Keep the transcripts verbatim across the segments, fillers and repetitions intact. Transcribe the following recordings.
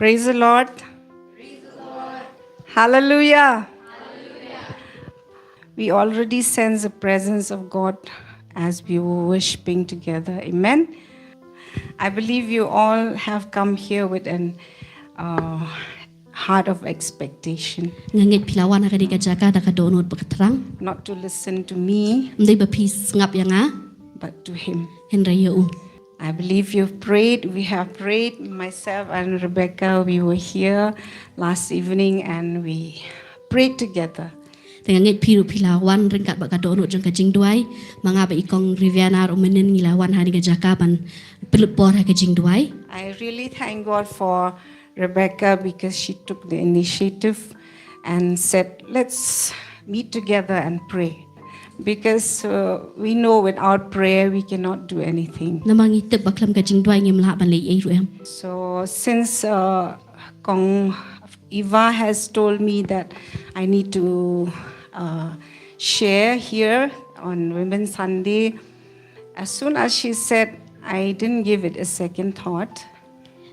Praise the Lord. Hallelujah. We already sense the presence of God as we were worshiping together. Amen. I believe you all have come here with an uh, heart of expectation, Nga ngeit phi la wan ha kane ka jaka da ka dohnud ba ka thrang. Not to listen to me, Ym dei ba phi sngap ïa nga, but to Him. Hynrei ïa u. I believe you've prayed. We have prayed, myself and Rebecca. We were here last evening and we prayed together. Te nga ngeit phi ruh phi la wan ryngkat bad ka dohnud jong ka jingduwai. Ma nga bad i kong Riviana ruh mynnin ngi la wan ha kane ka jaka ban pynlut por ha ka jingduwai. I really thank God for Rebecca because she took the initiative and said, "Let's meet together and pray." Because uh, we know without prayer we cannot do anything. Namar ngi tip ba khlem ka jingduwai ngim lah ban leh ei ruh em. So since uh, Kong Eva has told me that I need to uh, share here on Women's Sunday, as soon as she said, I didn't give it a second thought.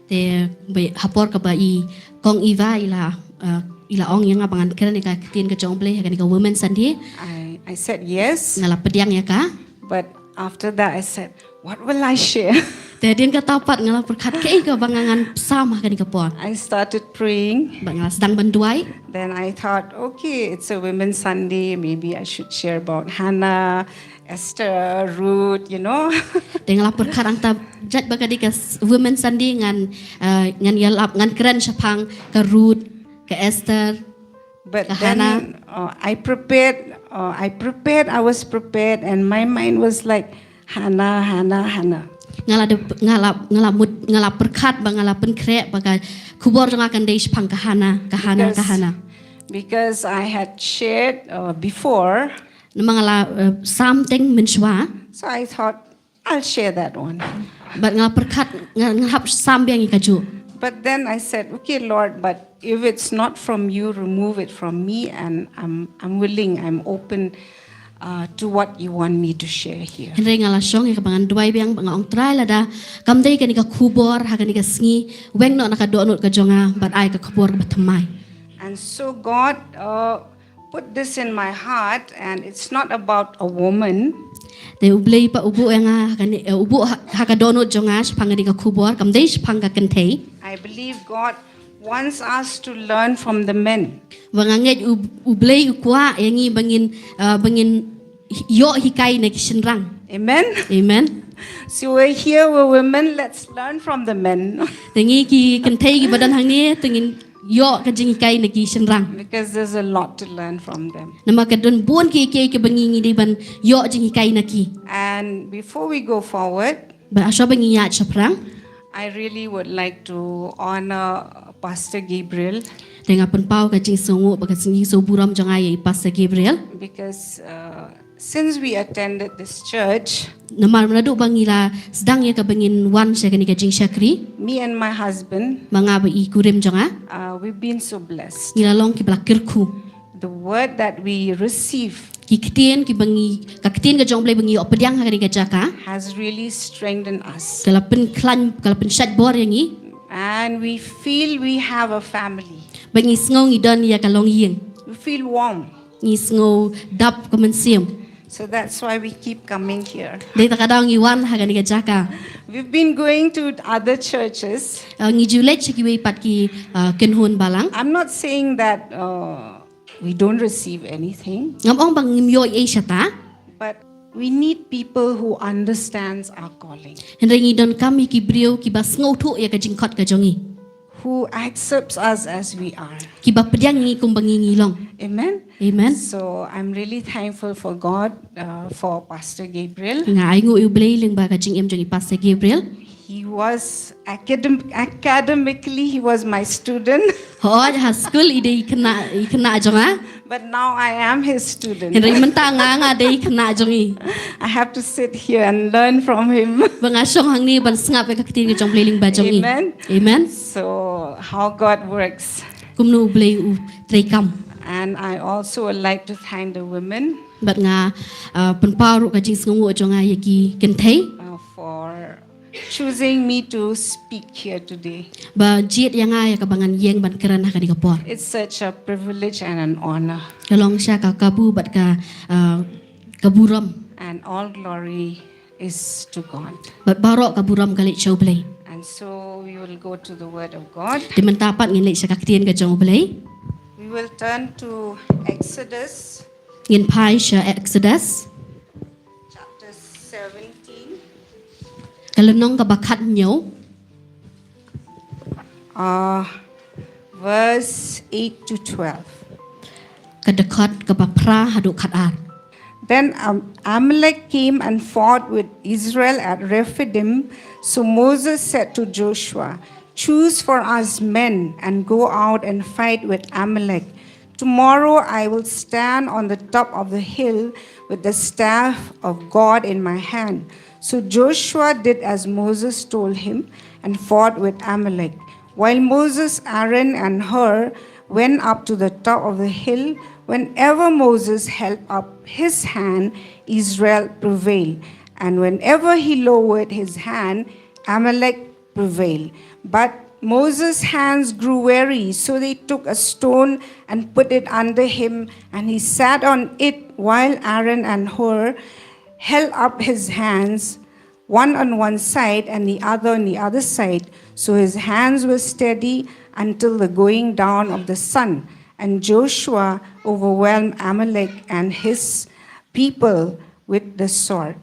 Te ba ha por kaba i kong Eva i la uh, i la ong ïa nga ba ngan kren ïa ka ktien ka jong U Blei ha kane ka Women's Sunday. I, I said yes. Nga la pdiang ïa ka. But after that, I said, "What will I share?" Te hadien kata pat nga la pyrkhat kaei kaba nga ngan sam ha kane ka por. I started praying. Bad nga la sdang ban duwai. Then I thought, "Okay, it's a Women's Sunday. Maybe I should share about Hannah, Esther, Ruth, you know." Te nga la pyrkhat hangta jait ba ka dei ka s- Women's Sunday ngan uh, ngan ïalap ngan kren shaphang ka Ruth, ka Esther. But then uh, I prepared, uh, I prepared, I was prepared, and my mind was like, "Hannah, Hannah, Hannah." Nga la de, nga la nga la mut, nga la pyrkhat ba nga la pynkhreh ba ka khubor jong nga kan dei shaphang ka Hannah, ka Hannah, ka Hannah. Because I had shared uh, before. Namar nga la uh, sam teng mynshuwa. So I thought, "I'll share that one." Bad nga la pyrkhat nga, nga hap sam biang ïa kajuh. But then I said, "Okay, Lord, but if it's not from you, remove it from me, and I'm, I'm willing, I'm open uh, to what you want me to share here." Hynrei nga la shong ïa kaba ngan duwai biang bad nga ong, Trai, lada kam dei kane ka khubor ha kane ka sngi, weng noh na ka dohnud ka jong nga bad ai ka khubor kaba thymmai. And so God uh, put this in my heart, and it's not about a woman. Te U Blei pat u buh ïa nga ha kane, eh, u buh ha, ha ka dohnud jong nga shaphang kane ka khubor, kam dei shaphang ka kynthei. I believe God wants us to learn from the men. Bad nga ngeit U, U Blei u kwah ïa ngi ba ngin uh, ba ngin ïoh hikai na ki shynrang. Amen. Amen. So we're here, we're women, let's learn from the men. Te ngi ki kynthei kiba don hangne te ngin ïoh ka jinghikai na ki shynrang. Because there's a lot to learn from them. Namar ka don bun ki kiei kiba ngi ngi dei ban ïoh jinghikai na ki. And before we go forward, bad hashwa ba ngi ïaid shaphrang, I really would like to honor Pastor Gabriel. Te nga pynpaw ka jingsngewnguh bad ka jingsngewburom jong nga ïa i Pastor Gabriel. Because uh, since we attended this church, namar naduh ba ngi la sdang ïa kaba ngin wan sha kane ka jingshakri, me and my husband, ma nga bad i kurim jong nga, uh, we've been so blessed. Ngi la long kiba la kyrkhu. The word that we receive, ki ktien kiba ngi, ka ktien ka jong U Blei ba ngi ïoh pdiang ha kane ka jaka, has really strengthened us. Ka la pynkhlaiñ, ka la pynshait bor ïa ngi. And we feel we have a family. Bad ngi sngew ngi don ïa ka longïing. We feel warm. Ngi sngew dap ka mynsiem. So that's why we keep coming here. Dei ta ka daw ngi wan ha kane ka jaka. We've been going to other churches. Uh, ngi ju leit sha kiwei pat ki uh, kynhun balang. I'm not saying that uh, we don't receive anything. Ngam ong ba ngim ïoh ei ei shata. But we need people who understands our calling. Hynrei ngi donkam ïa ki briew kiba sngewthuh ïa ka jingkhot ka jong ngi. Who accepts us as we are. Kiba pdiang ngi kumba ngi ngi long. Amen. Amen. So I'm really thankful for God uh, for Pastor Gabriel. Nga ainguh ïa U Blei lyngba ka jingim jong i Pastor Gabriel. He was academ- academically he was my student. Hooid ha skul i dei i khynnah, i khynnah jong nga. But now I am his student. Hynrei mynta nga nga dei i khynnah jong i. I have to sit here and learn from him. Ba nga shong hangne ban sngap ïa ka ktien ka jong U Blei lyngba jong i. Amen. Amen. So how God works. Kumno U Blei u treikam. And I also would like to thank the women. Bad nga uh, pynpaw ruh ka jingsngewnguh jong nga ïa ki kynthei. Uh, for choosing me to speak here today. Ba jied ïa nga ïa kaba ngan ïeng ban kren ha kane ka por. It's such a privilege and an honor. Ka long shisha ka kabu bad ka, ah, ka burom. And all glory is to God. Bad baroh ka burom ka leit sha U Blei. And so we will go to the word of God. Te mynta pat ngin leit sha ka ktien ka jong U Blei. We will turn to Exodus Ngin phai sha Exodus. Chapter seventeen. Ka lynnong kaba khathynñiew. Uh, verse eight to twelve. Ka dkhot kaba phra haduh khatar. Then Am- Amalek came and fought with Israel at Rephidim. So Moses said to Joshua, "Choose for us men and go out and fight with Amalek. Tomorrow I will stand on the top of the hill with the staff of God in my hand." So Joshua did as Moses told him and fought with Amalek. While Moses, Aaron, and Hur went up to the top of the hill, whenever Moses held up his hand, Israel prevailed. And whenever he lowered his hand, Amalek prevailed. But Moses' hands grew weary, so they took a stone and put it under him, and he sat on it while Aaron and Hur held up his hands, one on one side and the other on the other side. So his hands were steady until the going down of the sun. And Joshua overwhelmed Amalek and his people with the sword.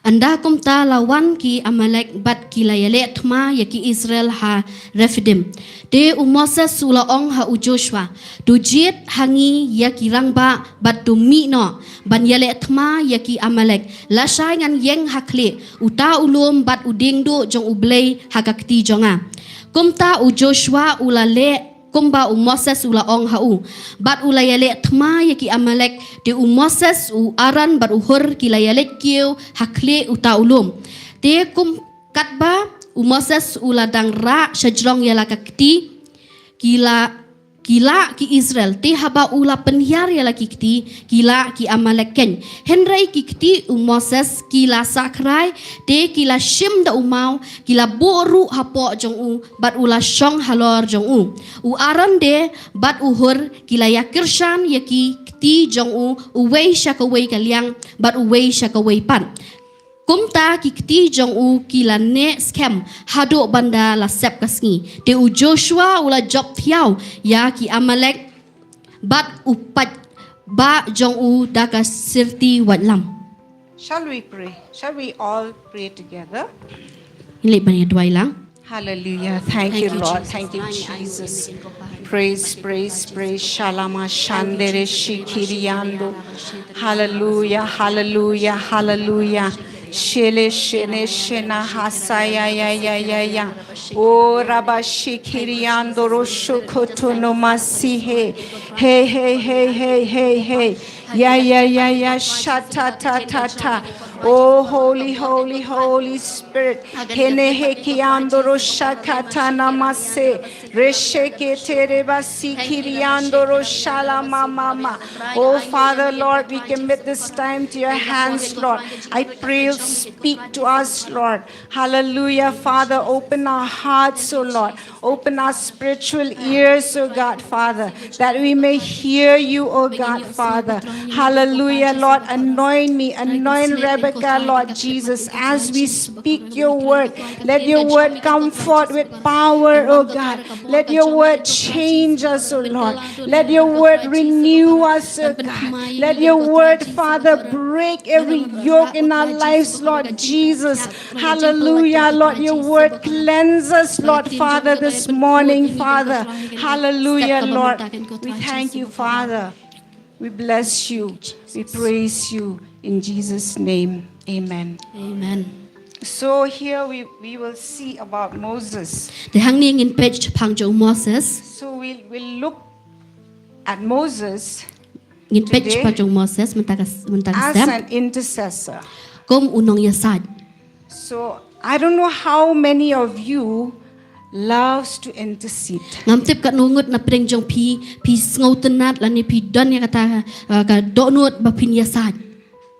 Ynda kumta la wan ki Amalek bad ki la ïaleh thma ïa ki Israel ha Rephidim. Te u Moses u la ong ha u Joshua, "To jied ha ngi ïa ki rangbah bad to mih noh ban ïaleh thma ïa ki Amalek. Lashai ngan ïeng ha khlieh uta u lum bad u diengduh jong U Blei ha ka kti jong nga." Kumta u Joshua u la leh kumba u Moses u la ong ha u, bad u la ïaleh thma ïa ki Amalek. Te u Moses, u Aaron bad u Hur ki la ïaleit kiew ha khlieh uta u lum. Te kum katba u Moses u la dang rah shajrong ïa la ka kti, ki la, ki la ki Israel. Te haba u la pynhiar ïa la ki kti, ki la ki Amalek keiñ. Hynrei ki kti u Moses ki la sakrai, te ki la shim da u maw, ki la buh ruh hapoh jong u, bad u la shong halor jong u. U Aaron de bad u Hur ki la ïakyrshan ïa ki kti jong u, uwei sha kawei ka liang bad uwei sha kawei pat. Kumta ki kti jong u ki la neh skhem haduh ban da la sep ka sngi. Te u Joshua u la jop thiaw ïa ki Amalek bad u paidbah jong u da ka syrti waitlam. Shall we pray? Shall we all pray together? Ngin leit ban ïa duwai lang. Hallelujah. Thank you, Lord. Thank you, Jesus. Praise, praise, praise. Shalama shandere shikiriando. Hallelujah, hallelujah, hallelujah. Shele shene shena hasa ya ya ya ya ya. O raba shikiriando rosho kotono masihe. Hey, hey, hey, hey, hey, hey. Ya ya ya ya shata ta ta ta. Oh, holy, holy, Holy Spirit. Hene he kiandoro shakata namase. Resheke tereba sikiriandoro shala mama. Oh, Father, Lord, we commit this time to your hands, Lord. I pray you'll speak to us, Lord. Hallelujah, Father, open our hearts, oh Lord. Open our spiritual ears, oh God, Father, that we may hear you, oh God, Father. Hallelujah, Lord. Anoint me, anoint Rebecca, Lord Jesus, as we speak your word. Let your word come forth with power, oh God. Let your word change us, oh Lord. Let your word renew us, oh God. Let your word, Father, break every yoke in our lives, Lord Jesus. Hallelujah, Lord, your word cleanse us, Lord Father, this morning, Father. Hallelujah, Lord. We thank you, Father. We bless you. We praise you in Jesus' name. Amen. Amen. So here we, we will see about Moses. Te hangne ngin peit shaphang jong Moses. So we'll, we'll look at Moses Ngin peit Today, shaphang jong Moses mynta ka, mynta ka as step an intercessor. Kum u nongïasaid. So I don't know how many of you loves to intercede. Ngam tip katno ngut na pdeng jong phi, phi sngewtynnat lane phi don ïa kata, uh, ka dohnud ba phin ïasaid.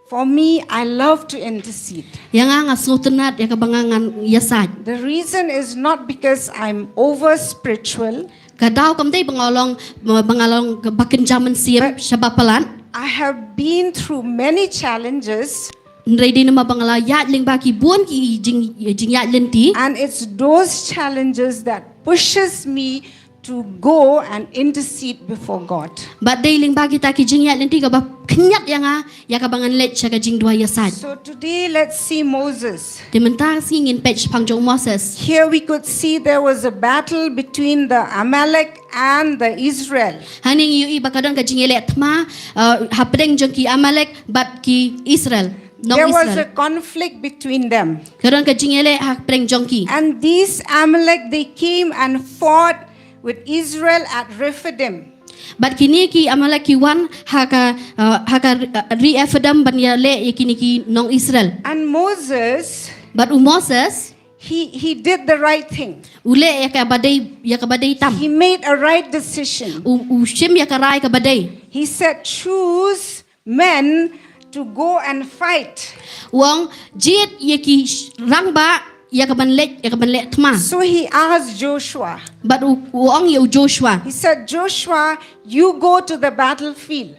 For me, I love to intercede. Ïa nga nga sngewtynnat ïa kaba nga ngan ïasaid. The reason is not because I'm over spiritual. Ka daw kam dei ba nga long, ba nga long ba kynja mynsiem, but shaba palat. I have been through many challenges. Hynrei dei namar ba nga la ïaid lyngba ki bun ki jing, jingïaid lynti. And it's those challenges that pushes me to go and intercede before God. Bad dei lyngba kita ki jingïaid lynti kaba khñiat ïa nga ïa kaba ngan leit sha ka jingduwai ïasaid. So today let's see Moses. Te mynta ka sngi ngin peit shaphang jong u Moses. Here we could see there was a battle between the Amalek and the Israel. Hangne ngi ïohi ba ka don ka jingïaleh thma, uh, hapdeng jong ki Amalek bad ki Israel. Nong Israel. There was a conflict between them. Ka don ka jingïaleh hapdeng jong ki. And these Amalek, they came and fought with Israel at Rephidim. Bad kine ki Amalek ki wan ha ka, uh, ha ka, uh, ri Rephidim ban ïaleh ïa kine ki nong Israel. And Moses, bad u Moses, he, he did the right thing. U leh ïa kaba dei, ïa kaba dei tam. He made a right decision. U, u shim ïa ka rai kaba dei. He said, "Choose men to go and fight." U ong jied ïa ki sh-, rangbah ïa kaban leit, ïa kaban leh thma. So he asked Joshua. Bad u, u ong ïa u Joshua. He said, "Joshua, you go to the battlefield.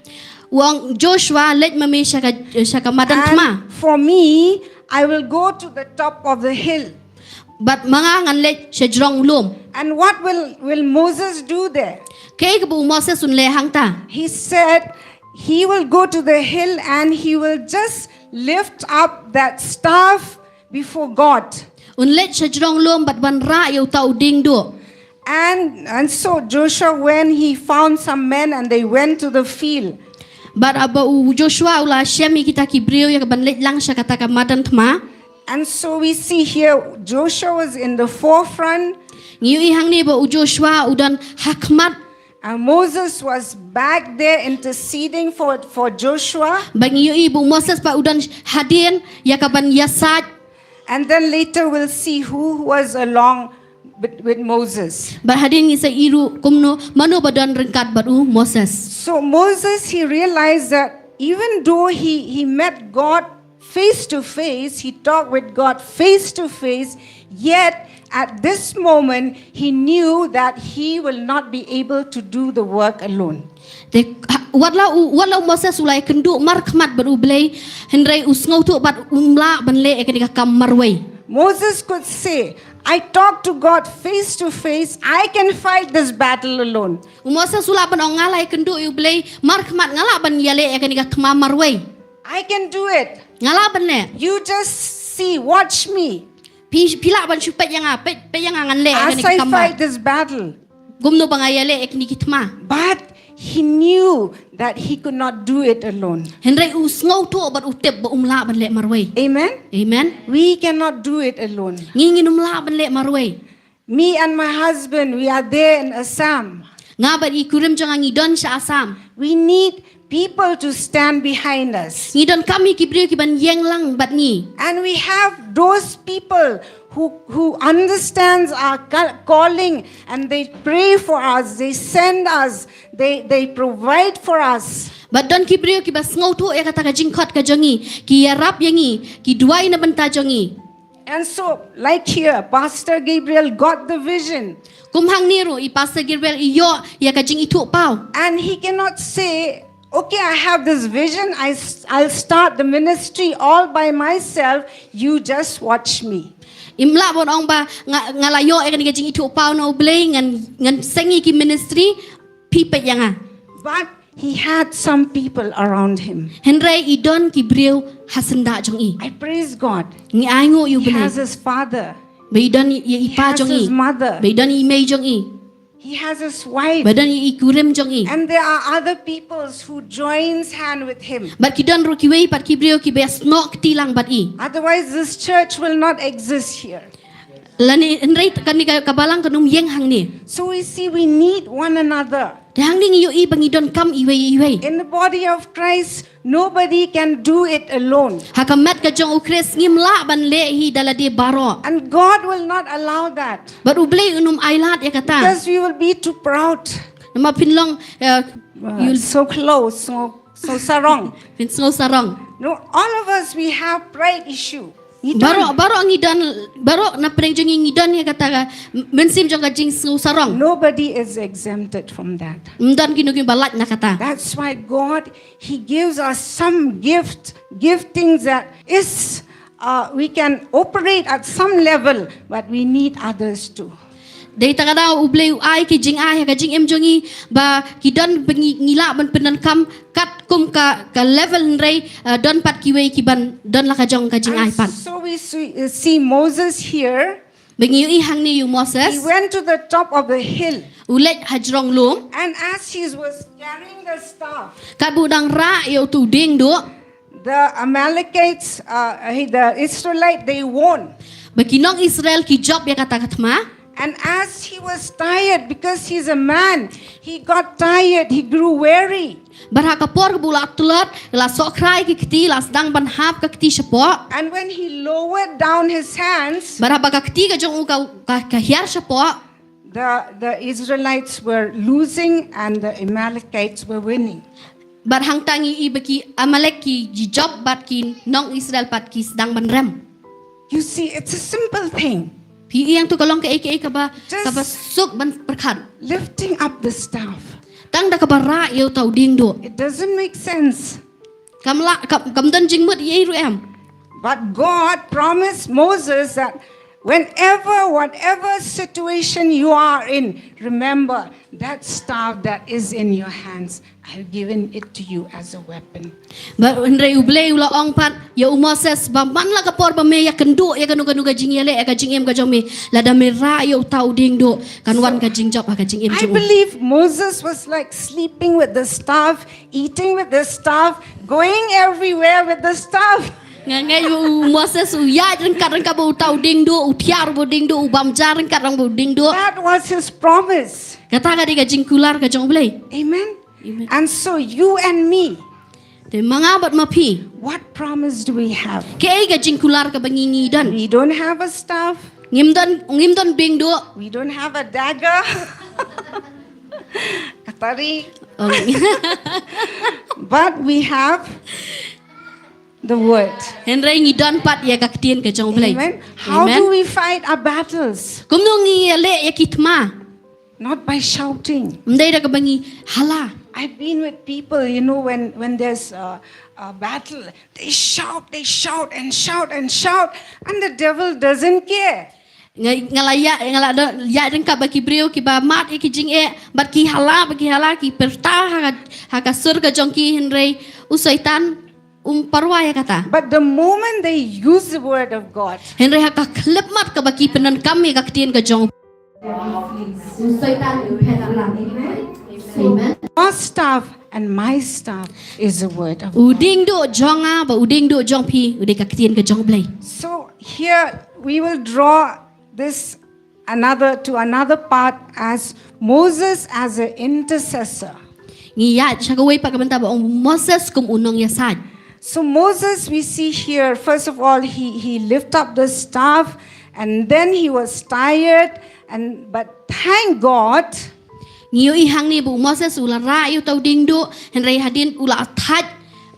U ong Joshua, leit ma me sha ka, sha ka madan thma. And for me, I will go to the top of the hill." Bad ma nga ngan leit sha jrong lum. And what will, will Moses do there? Kaei kaba u Moses un leh hangta? He said he will go to the hill and he will just lift up that staff before God. Un leit sha jrong lum bad ban rah ïa uta u dieng duh. And, and so Joshua, when he found some men and they went to the field. Bad haba u Joshua u la shem ïa kita ki briew ïa kaban leit lang sha kata ka madan thma. And so we see here Joshua was in the forefront. Ngi ïohi hangne ba u Joshua u don ha khmat. And Moses was back there interceding for, for Joshua. Bad ngi ïohi ba u Moses pat u don hadien ïa kaban ïasaid. And then later we'll see who was along with, with Moses. Bad hadien ngin sa ïohi ruh kumno, mano ba don ryngkat bad u Moses. So Moses, he realized that even though he, he met God face to face, he talked with God face to face, yet at this moment he knew that he will not be able to do the work alone. Te, ha, wat la u, wat la u Moses u la ïakynduh markhmat bad U Blei, hynrei u sngewthuh bad um lah ban leh ïa kane ka kam marwei. Moses could say, "I talk to God face to face, I can fight this battle alone." U Moses u lah ban ong, nga la ïakynduh ïa U Blei markhmat, nga lah ban ïaleh ïa kane ka thma marwei. "I can do it. Nga lah ban leh. You just see, watch me. Phi, phi lah ban shu peit ïa nga, peit, peit ïa nga ngan leh ïa kane ka kam." As I fight this battle. Kumno ba nga ïaleh ïa kine ki thma. But he knew that he could not do it alone. Hynrei u sngewthuh bad u tip ba um lah ban leh marwei. Amen? Amen. We cannot do it alone. Ngi ngin ym lah ban leh marwei. Me and my husband, we are there in Assam. Nga bad i kurim jong nga ngi don sha Assam. We need people to stand behind us. Ngi donkam ïa ki briew ki ban ïeng lang bad ngi. And we have those people who, who understands our ca-, calling and they pray for us, they send us, they, they provide for us. Bad don ki briew ki ba sngewthuh ïa kata ka jingkhot ka jong ngi, ki ïarap ïa ngi, ki duwai na bynta jong ngi. And so, like here, Pastor Gabriel got the vision. Kum hangne ruh, i Pastor Gabriel i ïoh ïa ka jingithuhpaw. And he cannot say, "Okay, I have this vision, I s-, I'll start the ministry all by myself, you just watch me." Im lah ban ong ba nga, nga la ïoh ïa kane ka jingithuhpaw na U Blei, ngan, ngan seng ïa ki ministry, phi peit ïa nga. But he had some people around him. Hynrei i don ki briew ha syndah jong i. I praise God. Ngi ainguh ïa U Blei. He has his father. Ba i don ïa i pa jong i. He has his mother. Ba i don i mei jong i. He has his wife. Ba don i kurim jong i. And there are other peoples who joins hand with him. Bad ki don ruh kiwei pat ki briew ki ba snoh kti lang bad i. Otherwise, this church will not exist here. Lane hynrei kane ka, ka balang kan ym ïeng hangne. So we see we need one another. Te hangne ngi ïohi ba ngi donkam iwei iwei. In the body of Christ, nobody can do it alone. Ha ka met ka jong U Khrist ngim lah ban leh hi da lade baroh. And God will not allow that. Bad U Blei un ym ailad ïa kata. Because we will be too proud. Namar phin long, eh, uh, you'll so close, so, so sarong. Phin sngew sarong. No, all of us, we have pride issue. Ngi don. Baroh, baroh ngi don, baroh na pdeng jong ngi ngi don ïa kata ka mynsiem jong ka jingsngew sarong. Nobody is exempted from that. Ym don kino kino ba lait na kata. That's why God, He gives us some gift, giftings that is, uh, we can operate at some level, but we need others too. Dei ta ka daw U Blei u ai ki jingai ha ka jingim jong ngi ba ki don ba ngi, ngi lah ban pyndonkam katkum ka, ka level, hynrei, uh, don pat kiwei ki ban don la ka jong ka jingai And pat. So we see, uh, see Moses here. Ba ngi ïohi hangne ïa u Moses. He went to the top of the hill. U leit ha jrong lum. And as he was carrying the staff, Katba u dang rah ïa uto u dieng duh. The Amalekites, uh, the Israelite, they won. Ba ki nong Israel ki jop ïa kata ka thma. And as he was tired, because he's a man, he got tired, he grew weary. Bad ha ka por ba u la tlot, la sohkhrai ki kti, la sdang ban hap ka kti shapoh. And when he lowered down his hands, Bad haba ka kti ka jong u ka, ka, ka hiar shapoh. The, the Israelites were losing and the Amalekites were winning. Bad hangta ngi ïohi ba ki Amalek ki jop bad ki nong Israel pat ki sdang ban rem. You see, it's a simple thing. Phi ïohi, ïa to ka long kaei kaei kaba, Just- kaba suk ban pyrkhat. Lifting up the staff. Tang da kaba rah ïa uta u dieng duh. It doesn't make sense. Kam lah, kam, kam don jingmut ei ruh em. But God promised Moses that whenever, whatever situation you are in, remember that staff that is in your hands, I've given it to you as a weapon. Bad hynrei U Blei u la ong pat ïa u Moses ba man la ka por ba me ïakynduh ïa kano kano ka jingïaleh ïa ka jingim ka jong me, lada me rah ïa uta u dieng duh, kan wan ka jingjop ha ka jingim jong u. I believe Moses was like sleeping with the staff, eating with the staff, going everywhere with the staff. Nga ngeit ba u Moses u ïaid ryngkat ryngkat bad uta u dieng duh, u thiah bad u dieng duh, u bam ja ryngkat ryngkat bad u dieng duh. That was his promise. Kata ka dei ka jingkular ka jong U Blei. Amen. Amen. And so you and me, Te ma nga bad ma phi, what promise do we have? kaei ka jingkular kaba ngi ngi don? We don't have a staff. Ngim don, ngim don dieng duh. We don't have a dagger. Katari. Oh. But we have the word. Hynrei ngi don pat ïa ka ktien ka jong U Blei. Amen. How Amen. Do we fight our battles? Kumno ngi ïaleh ïa ki thma? Not by shouting. Ym dei da kaba ngi hala. I've been with people, you know, when, when there's a, a battle, they shout, they shout and shout and shout, and the devil doesn't care. Nga, nga la ïa, nga la da, ïa ryngkat bad ki briew kiba mad ïa ki jingeh, bad ki hala, bad ki hala, ki pyrta ha ka, ha ka sur ka jong ki, hynrei u Soitan um parwah ïa kata. But the moment they use the word of God, Hynrei ha ka khyllipmat kaba ki pyndonkam ïa ka ktien ka jong u Soitan u phet alam. Amen. Amen. your staff and my staff is the word of God. U dieng duh jong nga bad u dieng duh jong phi u dei ka ktien ka jong U Blei. So here we will draw this another to another part as Moses as an intercessor. Ngi ïaid sha kawei pat ka bynta ba ong Moses kum u nongïasaid. So Moses, we see here, first of all, he, he lift up the staff and then he was tired, and but thank God Ngi ïohi hangne ba u Moses u la rah ïa uta u dieng duh, hynrei hadien u la thait,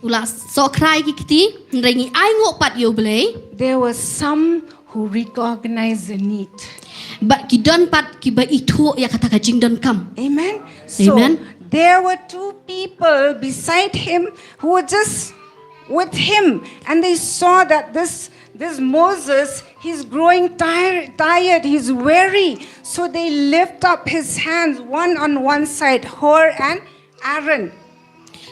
u la sohkhrai ki kti, hynrei ngi ainguh pat ïa U Blei. there were some who recognized the need. Bad ki don pat kiba ithuh ïa kata ka jingdonkam. Amen. So Amen. There were two people beside him who were just with him, and they saw that this this Moses, he's growing tired, tired, he's weary. So they lift up his hands, one on one side, Hur and Aaron.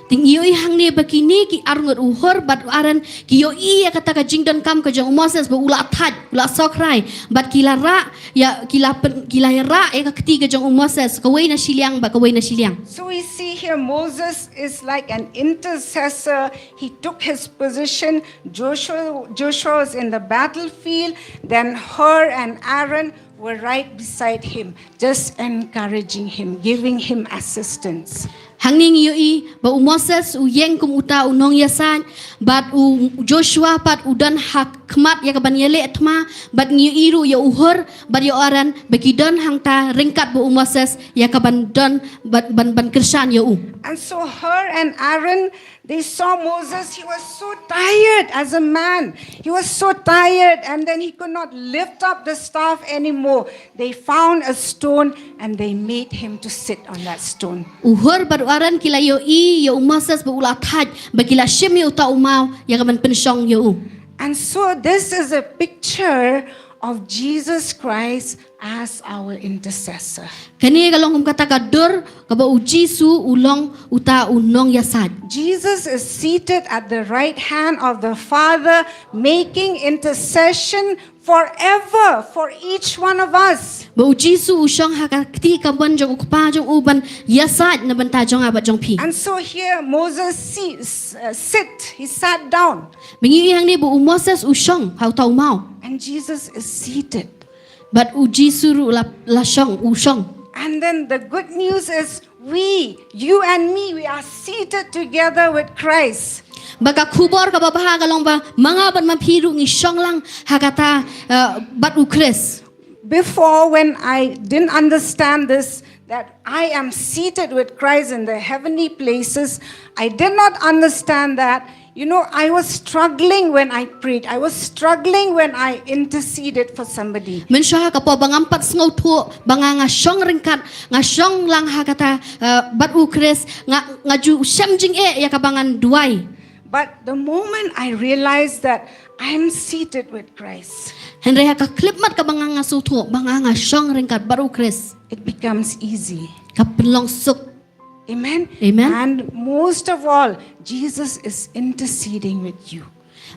Te ngi ïohi hangne ba kine ki arngut u Hur bad u Aaron ki ïohi ïa kata ka jingdonkam ka jong u Moses ba u la thait, u la sohkhrai, bad ki la rah ïa, ki la pyn, ki la rah ïa ka kti ka jong u Moses, kawei na shiliang bad kawei na shiliang. So we see here Moses is like an intercessor. He took his position. Joshua, Joshua was in the battlefield. Then Hur and Aaron were right beside him, just encouraging him, giving him assistance. Hangne ngi ïohi ba u Moses u ïeng kum uta u nongïasaid, bad u Joshua pat u don ha, khmat ïa ka ban ïaleh thma, bad ngi ïohi ruh ïa u Hur bad ïa u Aaron ba ki don hangta ryngkat bad u Moses ïa ka ban don ban, ban, ban kyrshan ïa u. And so Hur and Aaron, they saw Moses, he was so tired as a man. He was so tired, and then he could not lift up the staff anymore. They found a stone and they made him to sit on that stone. U Hur bad u Aaron ki la ïohi ïa u Moses ba u la thait, ba ki la shim ïa uta u maw ïa ka ban pynshong ïa u. And so this is a picture of Jesus Christ as our intercessor. Kane ka long kum kata ka dur kaba u Jisu u long uta u nongïasaid. Jesus is seated at the right hand of the Father, making intercession forever for each one of us. Ba u Jisu u shong ha ka kti kamon jong u Kpa jong u ban ïasaid na bynta jong nga bad jong phi. And so here Moses see, s- uh, sit, he sat down. Ba ngi ïohi hangne ba u Moses u shong ha uta u maw. And Jesus is seated. Bad u Jisu ruh la, la shong, u shong. And then the good news is we, you and me, we are seated together with Christ. Ba ka khubor kaba bha ka long ba ma nga bad ma phi ruh ngi shong lang ha kata, uh, bad u Khrist. Before, when I didn't understand this, that I am seated with Christ in the heavenly places, I did not understand that. You know, I was struggling when I prayed. I was struggling when I interceded for somebody. Mynshuwa ha ka por ba ngam pat sngewthuh ba nga nga shong ryngkat, nga shong lang ha kata, uh, bad u Khrist, nga, nga ju shem jingeh ïa kaba ngan duwai. But the moment I realized that I'm seated with Christ, Hynrei ha ka khyllipmat kaba nga nga sngewthuh ba nga nga shong ryngkat bad u Khrist, it becomes easy. Ka pynlong suk. Amen. Amen. And most of all, Jesus is interceding with you.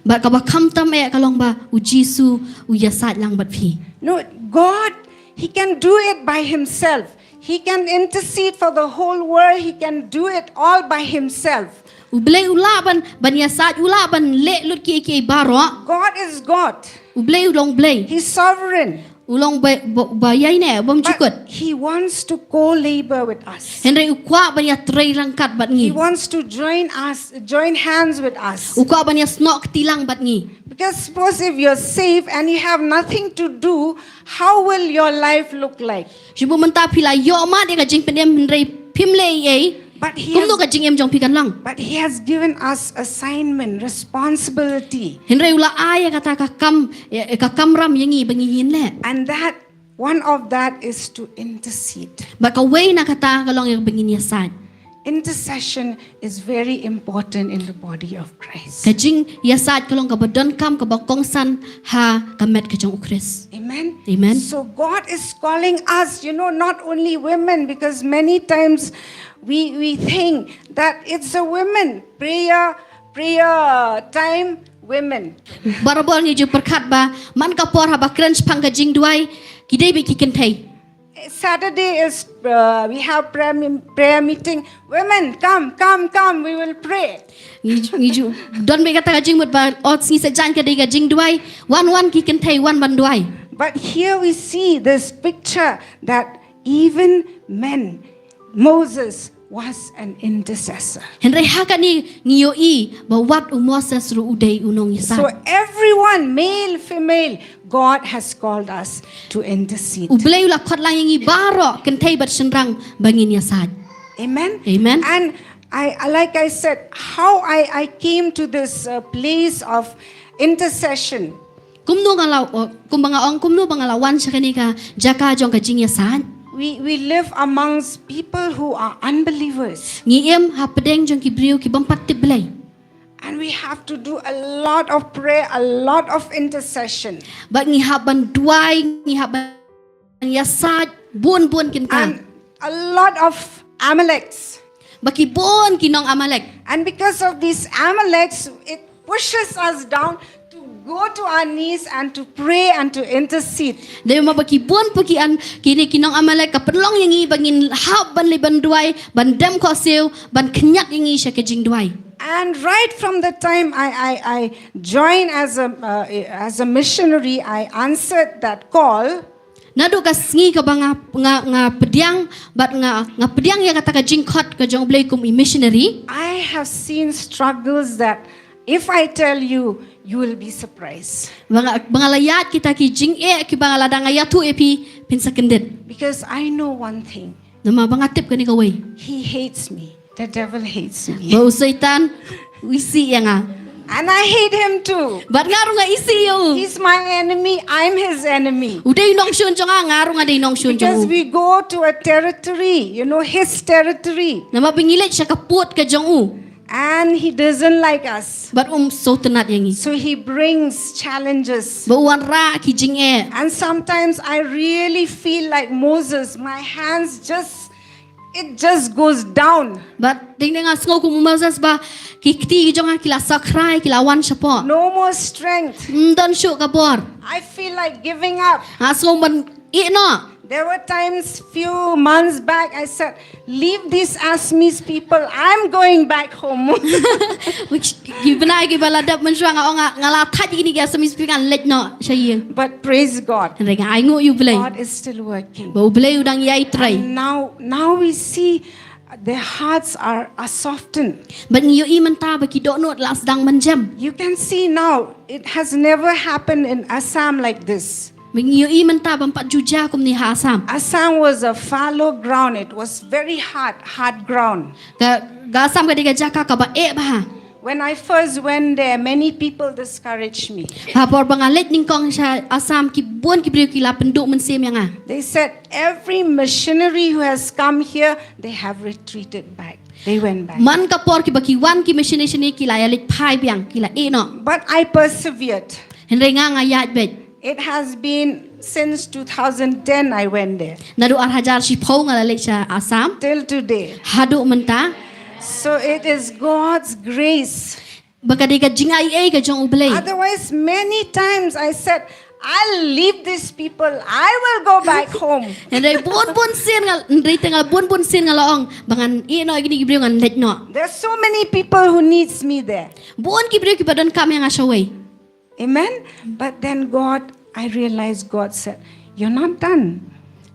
Bad kaba khamtam eh ka long ba u Jisu u ïasaid lang bad phi. No, God, he can do it by himself. He can intercede for the whole world. He can do it all by himself. U Blei u lah ban, ban ïasaid, u lah ban leh lut kiei kiei baroh. God is God. U Blei u long Blei. He's sovereign. U long ba, ba, ba ïaineh, bym jukut. But he wants to co-labor with us. Hynrei u kwah ban ïatrei ryngkat bad ngi. He wants to join us, join hands with us. U kwah ban ïasnoh kti lang bad ngi. Because suppose if you're saved and you have nothing to do, how will your life look like? Shu ba mynta phi la ïoh mad ïa ka jingpynim hynrei phim leh ei ei. But he Kumno has, ka jingim jong phi kan long? But he has given us assignment, responsibility. Hynrei u la ai ïa kata ka kam, ïa ka kamram ïa ngi ba ngi ngin leh. And that, one of that is to intercede. Bad kawei na kata ka long ïa ba ngin ïasaid. Intercession is very important in the body of Christ. Ka jingïasaid ka long kaba donkam, kaba kongsan ha ka met ka jong u Khrist. Amen. Amen. So God is calling us, you know, not only women, because many times we, we think that it's a women prayer, prayer time, women. Barabor ngi ju pyrkhat ba man ka por haba kren shaphang ka jingduwai ki dei beit ki kynthei. Saturday is, uh, we have prayer, mi- prayer meeting. Women, come, come, come, we will pray. Ngi, ngi ju don beit kata ka jingmut ba ot sngi Saitjaiñ ka dei ka jingduwai, wan wan ki kynthei wan ban duwai. But here we see this picture that even men, Moses was an intercessor. Hynrei ha kane ngi ïohi ba wat u Moses ruh u dei u nongïasaid. So everyone, male, female, God has called us to intercede. U Blei u la khot lang ïa ngi baroh kynthei bad shynrang ba ngin ïasaid. Amen. Amen. And I, like I said, how I, I came to this, uh, place of intercession. Kumno nga la, uh, kumba nga ong kumno ba nga la wan sha kane ka jaka jong ka jingïasaid. We, we live amongst people who are unbelievers. Ngi im hapdeng jong ki briew ki bym pat tip Blei. And we have to do a lot of prayer, a lot of intercession. Bad ngi hap ban duwai, ngi hap ban ïasaid bun bun kynta. And a lot of Amaleks. Bad ki bun ki nong Amalek. And because of these Amaleks, it pushes us down to go to our knees and to pray and to intercede. Dei ma ba ki bun pa ki an, kine ki nong Amalek ka pynlong ïa ngi ba ngin hap ban leit ban duwai, ban dem khohsiew, ban khñiat ïa ngi sha ka jingduwai. And right from the time I, I, I joined as a, uh, as a missionary, I answered that call. Naduh ka sngi kaba nga, nga, nga pdiang, bad nga, nga pdiang ïa kata ka jingkhot ka jong u Blei kum i missionary. I have seen struggles that If I tell you, you will be surprised. Ba nga, ba nga la ïaid kita ki jingeh kiba nga lada nga ïathuh ïa phi phin sa kyndit. Because I know one thing. Namar ba nga tip kane kawei. He hates me. The devil hates me. Ba u Soitan u isih ïa nga. And I hate him too. Bad nga ruh nga isih ïa u. He's my enemy. I'm his enemy. U dei u nongshun jong nga, nga ruh nga dei u nongshun jong Because u. We go to a territory, you know, his territory. Namar ba ngi leit sha ka pud ka jong u. And he doesn't like us. Bad um sngewtynnad ïa ngi. So he brings challenges. Ba u wanrah ki jingeh. And sometimes I really feel like Moses. My hands just, it just goes down. Bad dei nga sngew kum u Moses ba ki kti ki jong nga ki la sakrai, ki la wan shapoh. No more strength. Ym don shuh ka bor. I feel like giving up. Nga sngew ban ïeh noh. There were times few months back I said, "Leave these Assamese people. I'm going back home." Which ki bnai kiba la dep mynshuwa nga ong nga la thait ïa kine ki Assamese people, ngan leit noh sha ïing. But praise God. Hynrei nga ainguh ïa u Blei. God is still working. Ba u Blei u dang ïai trei. And now, now we see their hearts are, are softened. Bad ngi ïohi mynta ba ki dohnud la sdang ban jem. You can see now, it has never happened in Assam like this. Bad ngi ïohi mynta ba ym pat ju jia kumne ha Assam. Assam was a fallow ground. It was very hard, hard ground. Ka, ka Assam ka dei ka jaka kaba eh bha. When I first went there, many people discouraged me. Ha por ba nga leit nyngkong sha Assam, ki bun ki briew ki la pynduh mynsiem ïa nga. They said, "Every missionary who has come here, they have retreated back. They went back." Man ka por kiba ki wan ki missionary ki la ïa leit phai biang, ki la ïeh noh. But I persevered. Hynrei nga nga ïaid beit. It has been since two thousand ten I went there. Naduh ar hajar shiphew nga la leit sha Assam. Till today. Haduh mynta. So it is God's grace. Ba ka dei ka jingaiei ka jong u Blei. Otherwise, many times I said, "I'll leave these people. I will go back home." Hynrei bun bun sien nga, hynrei te nga bun bun sien nga la ong ba ngan ïeh noh ïa kine ki briew, ngan leit noh. There's so many people who needs me there. Bun ki briew kiba donkam ïa nga shawei. Amen. But then God, I realized God said, "You're not done."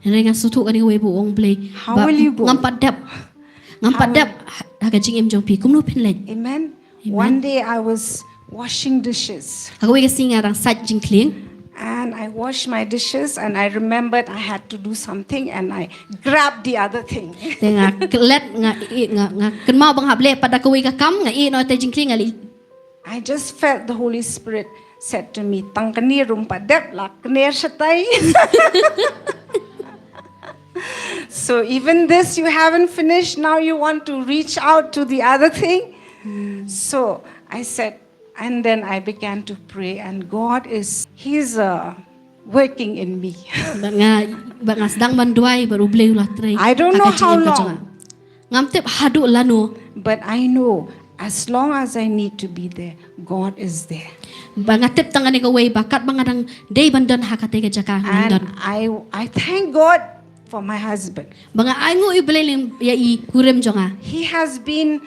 Hynrei nga sngewthuh kane kawei ba u ong u Blei. How will you go? Ngam pat dep. Ngam pat dep ha ka jingim jong phi. Kumno phin leit? Amen. One day I was washing dishes. Ha kawei ka sngi nga dang sait jingkhlieh. And I washed my dishes and I remembered I had to do something and I grabbed the other thing. Te nga klet, nga ïeh, nga, nga kynmaw ba nga hap leh pat da kawei ka kam, nga ïeh noh ïa ka jingkhlieh, nga leit. I just felt the Holy Spirit said to me, "Tang kane ruh ym pat dep, la kner shatai." So even this you haven't finished, now you want to reach out to the other thing. So I said, and then I began to pray, and God is, He's uh, working in me. Bad nga, bad nga sdang ban duwai, bad u Blei u la trei. I don't know how long. Ngam tip haduh lano. But I know as long as I need to be there, God is there. Ba nga tip tang kane kawei ba katba nga dang dei ban don ha katei ka jaka ngan don. And I, I thank God for my husband. Ba nga ainguh ïa u Blei lem ïa i kurim jong nga. He has been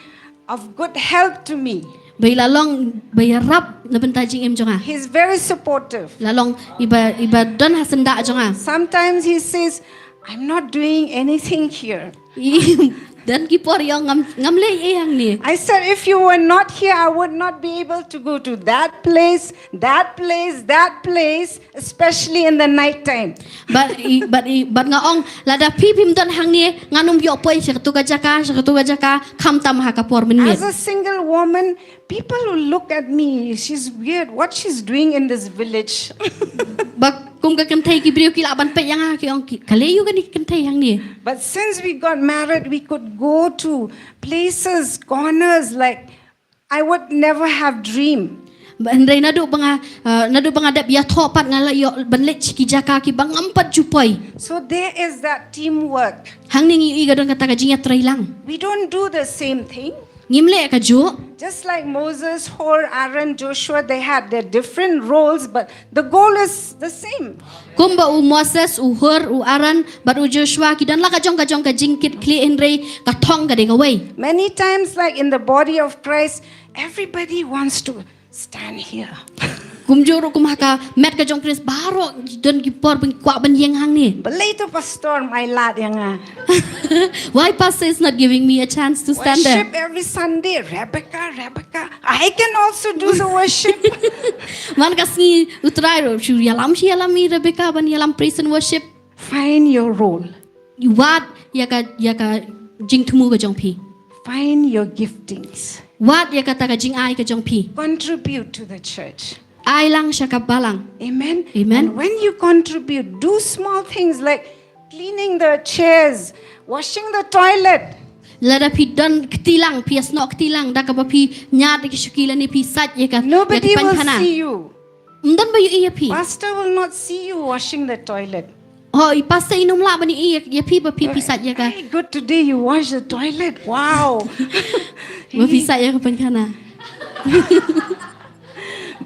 of good help to me. Ba i la long ba ïarap na bynta jingim jong nga. He's very supportive. La long iba, iba don ha syndah jong nga. Sometimes he says, "I'm not doing anything here." Don ki por i ong ngam, ngam leh ei hangne. I said, "If you were not here, I would not be able to go to that place, that place, that place, especially in the night time." Bad i, bad i, bad nga ong, lada phi phim don hangne, ngan ym ïoh poi sha katu ka jaka, sha katu ka jaka, khamtam ha ka por mynmiet. As a single woman, people will look at me, "She's weird, what she's doing in this village." Ba kum ka kynthei, ki briew ki lah ban peit ïa nga, ki ong, "Ka leh aïu kane ka kynthei hangne?" But since we got married, we could go to places, corners, like, I would never have dreamed. Ba hynrei naduh ba nga, uh, naduh ba nga dep ïathoh pat, nga la ïoh ban leit sha ki jaka kiba ngam pat ju poi. So there is that teamwork. Hangne ngi ïohi ka don kata ka jingïatreilang. We don't do the same thing. Ngim leh kajuh. Just like Moses, Hur, Aaron, Joshua, they had their different roles, but the goal is the same. Kumba u Moses, u Hur, u Aaron bad u Joshua, ki don la ka jong ka jong ka jingkitkhlieh, hynrei ka thong ka dei kawei. Many times, like in the body of Christ, everybody wants to stand here. Kumjuh ruh kum ha ka met ka jong Khrist baroh don ki por ba ngi kwah ban ïeng hangne. Balei to pastor ym ai lad ïa nga? Why pastor is not giving me a chance to stand there? Worship every Sunday, Rebecca, Rebecca. I can also do the worship. Man ka sngi U Trai ruh shu ïalam, shu ïalam ïa i Rebecca ban ïalam praise and worship. Find your role. Wad ïa ka, ïa ka jingthmu ka jong phi. Find your giftings. Wad ïa kata ka jingai ka jong phi. Contribute to the church. Ai lang sha ka balang. Amen. Amen. And when you contribute, do small things like cleaning the chairs, washing the toilet. Lada phi don kti lang, phi ïasnoh kti lang da kaba phi ñiad ïa ki shuki lane phi sait ïa ka, ïa ka paikhana. Nobody will see you. Ym don ba ïohi ïa phi. Pastor will not see you washing the toilet. Oh, i pastor in ym lah ban ïohi ïa, ïa phi ba phi, phi sait ïa ka. Hey, good, today you wash the toilet. Wow. Ba phi sait ïa ka paikhana.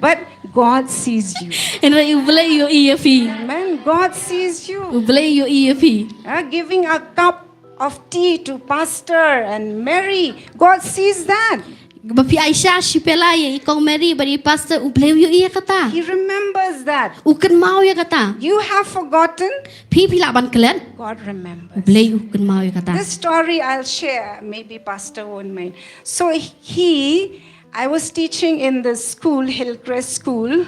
But God sees you. Hynrei U Blei u ïohi ïa phi. Amen. God sees you. U Blei u ïohi ïa phi. Uh, giving a cup of tea to Pastor and Mary, God sees that. Ba phi ai sha shi pela ïa i Kong Mary bad i Pastor, U Blei u ïohi ïa kata. He remembers that. U kynmaw ïa kata. You have forgotten. Phi, phi lah ban klet. God remembers. U Blei u kynmaw ïa kata. This story I'll share, maybe Pastor won't mind. So he, I was teaching in the school, Hillcrest School.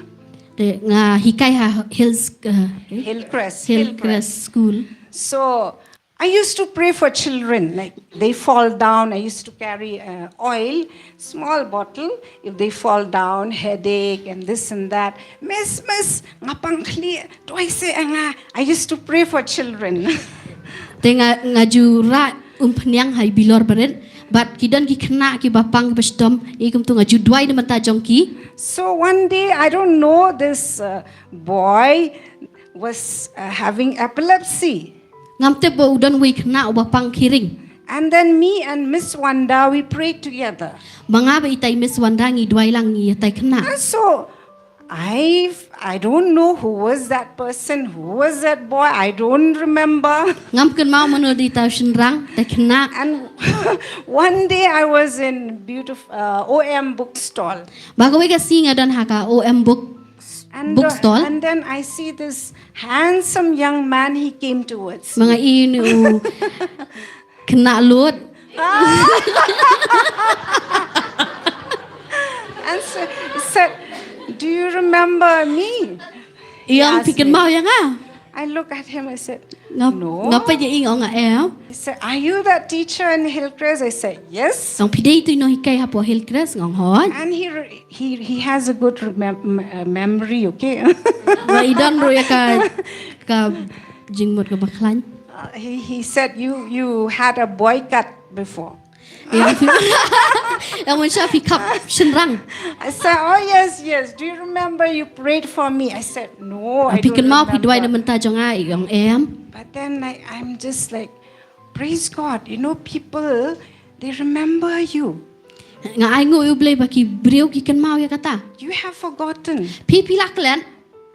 Te nga hikai ha Hills, uh, Hillcrest, Hillcrest School. So I used to pray for children, like, they fall down. I used to carry, uh, oil, small bottle. If they fall down, headache and this and that. Miss, miss, nga pang khlieh, duwai seh ïa nga. I used to pray for children. Te nga, nga ju rah umphniang ha i bilor barit bad ki don ki khynnah kiba pang kiba shitom, i kumtu nga ju duwai na bynta jong ki. So one day, I don't know, this, uh, boy was, uh, having epilepsy. Ngam tip ba u don uwei khynnah uba pang ki ring. And then me and Miss Wanda, we prayed together. Ba nga bad itai Miss Wanda ngi duwai lang ïa itai khynnah. And so I, I don't know who was that person, who was that boy, I don't remember. Ngam kynmaw mano dei itai shynrang, itai khynnah. And one day I was in beautiful, uh, O M bookstall. Ba kawei ka sngi nga don ha ka O M book, and, uh, bookstall. And then I see this handsome young man, he came towards me. Ba nga ïohi une u khynnah lud. And so, he said, "Do you remember me?" He asked me. Ïa, phi kynmaw ïa nga? I look at him, I said, "No." Nga peit ïa i, nga ong, "Em." He said, "Are you that teacher in Hillcrest?" I said, "Yes." Nga ong, "Phi dei tu i nonghikai hapoh Hillcrest?" Nga ong, "Hooid." And he re-, he, he has a good remem-, m-, uh, memory, okay? Ba i don ruh ïa ka, ka jingmut kaba khlaiñ. Uh, he, he said, "You, you had a boy cut before." Ïa, ïa, mynshuwa phi khap shynrang. I said, "Oh, yes, yes. Do you remember you prayed for me?" I said, "No, I don't remember." Phi kynmaw phi duwai na bynta jong nga? Ïa, ong, "Em." But then, like, I'm just like, "Praise God. You know, people, they remember you." Nga ainguh ïa U Blei ba ki briew ki kynmaw ïa kata. You have forgotten. Phi, phi la klet.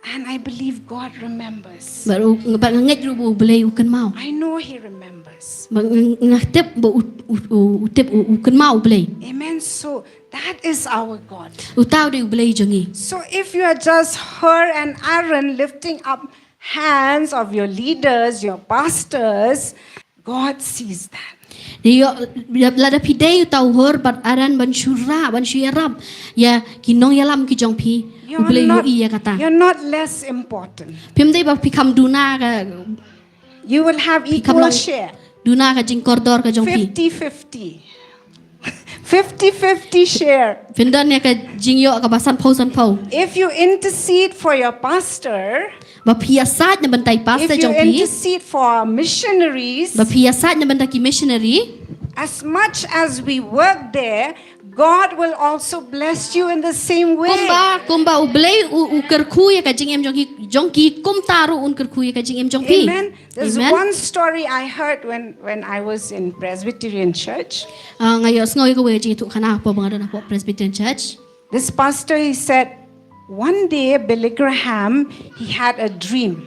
And I believe God remembers. Bad u, bad nga ngeit ruh ba U Blei u kynmaw. I know he remembers. Bad nga, nga tip ba u, u, u, u tip u, u kynmaw U Blei. Amen. So that is our God. Uta u dei U Blei jong ngi. So if you are just Hur and Aaron lifting up hands of your leaders, your pastors, God sees that. Ïoh, lada phi dei uta u Hur bad Aaron ban shu rah, ban shu ïarap ïa ki nongïalam ki jong phi, U Blei u ïohi ïa kata. You're not, you're not less important. Phim dei ba phi kham duna ka, you will have equal share. Phi kham long duna ka jingkordor ka jong phi. Fifty fifty. Fifty fifty share. Phin don ïa ka jingïoh kaba sanphew sanphew. If you intercede for your pastor, ba phi ïasaid na bynta i pastor jong phi, if you intercede for our missionaries, ba phi ïasaid na bynta ki missionary, as much as we work there, God will also bless you in the same way. Kumba, kumba U Blei u, u kyrkhu ïa ka jingim jong ki, jong ki, kumta ruh un kyrkhu ïa ka jingim jong phi. Amen. Amen. There's one story I heard when, when I was in Presbyterian church. Ah, nga ïohsngew ïa kawei ka jingïathuhkhana hapoh ba nga don hapoh Presbyterian church. This pastor, he said, one day Billy Graham, he had a dream.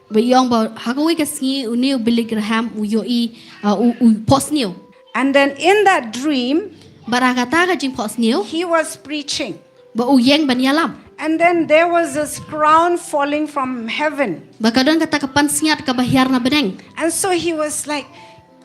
Ba i ong ba ha kawei ka sngi une u Billy Graham u ïohi, ah, u, u phohsniew. And then in that dream, bad ha kata ka jingphohsniew, he was preaching. Ba u ïeng ban ïalam. And then there was this crown falling from heaven. Ba ka don kata ka pansngiat kaba hiar na bneng. And so he was like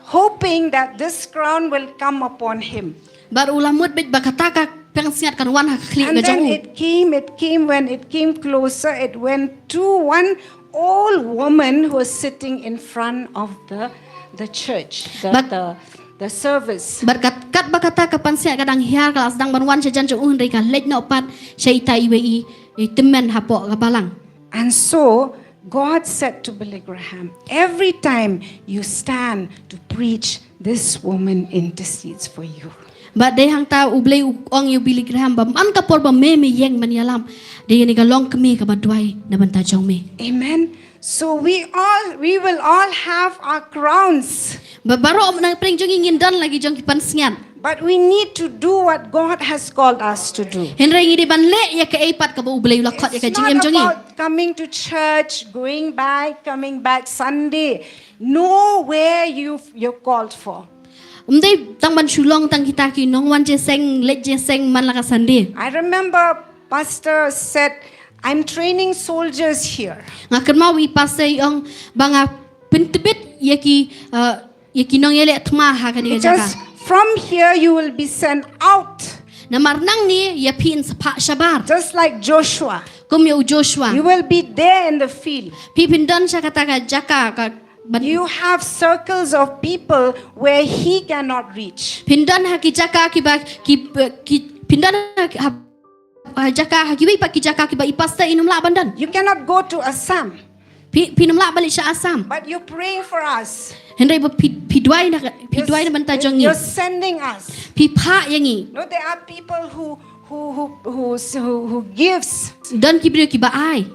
hoping that this crown will come upon him. Bad u la mut beit ba kata ka pansngiat kan wan ha ka khlieh ka jong u. And then it came, it came, when it came closer, it went to one old woman who was sitting in front of the, the church, the, Bad the, the service. Bad kat, katba kata ka pansngiat ka dang hiar, ka la sdang ban wan shajan jong u, hynrei ka leit noh pat sha ita iwei i, i tymmen hapoh ka balang. And so God said to Billy Graham, "Every time you stand to preach, this woman intercedes for you." Bad dei hangta U Blei u ong ïa u Billy Graham ba man ka por ba me me ïeng ban ïalap, dei ïa kane ka longkmie kaba duwai na bynta jong me. Amen. So we all, we will all have our crowns. Ba baroh na pdeng jong ngi ngin don la ki jong ki pansngiat. But we need to do what God has called us to do. Hynrei ngi dei ban leh ïa kaei pat kaba U Blei u la khot ïa ka jingim jong ngi. It's not about coming to church, going back, coming back Sunday. Know where you, you're called for. Ym dei tang ban shu long tang kita ki nongwan jingïaseng, leit jingïaseng man la ka Sunday. I remember pastor said, "I'm training soldiers here." Nga kynmaw i pastor i ong ba nga pyntbit ïa ki, uh, ïa ki nongïaleh thma ha kane ka jaka. Because from here you will be sent out. Namar nangne ïa phi yn sa phah shabar. Just like Joshua. Kum ïa u Joshua. You will be there in the field. Phi phin don sha kata ka jaka ka ban- You have circles of people where he cannot reach. Phin don ha ki jaka kiba ki, ki, phin don ha, ha ha jaka, ha kiwei pat ki jaka kiba i pastor in ym lah ban don. You cannot go to Assam. Phi, phin ym lah ban leit sha Assam. But you're praying for us. Hynrei ba phi, phi duwai na, phi duwai na bynta jong ngi. You're sending us. Phi phah ïa ngi. No, there are people who, who, who, who, who, who gives. Don ki briew kiba ai.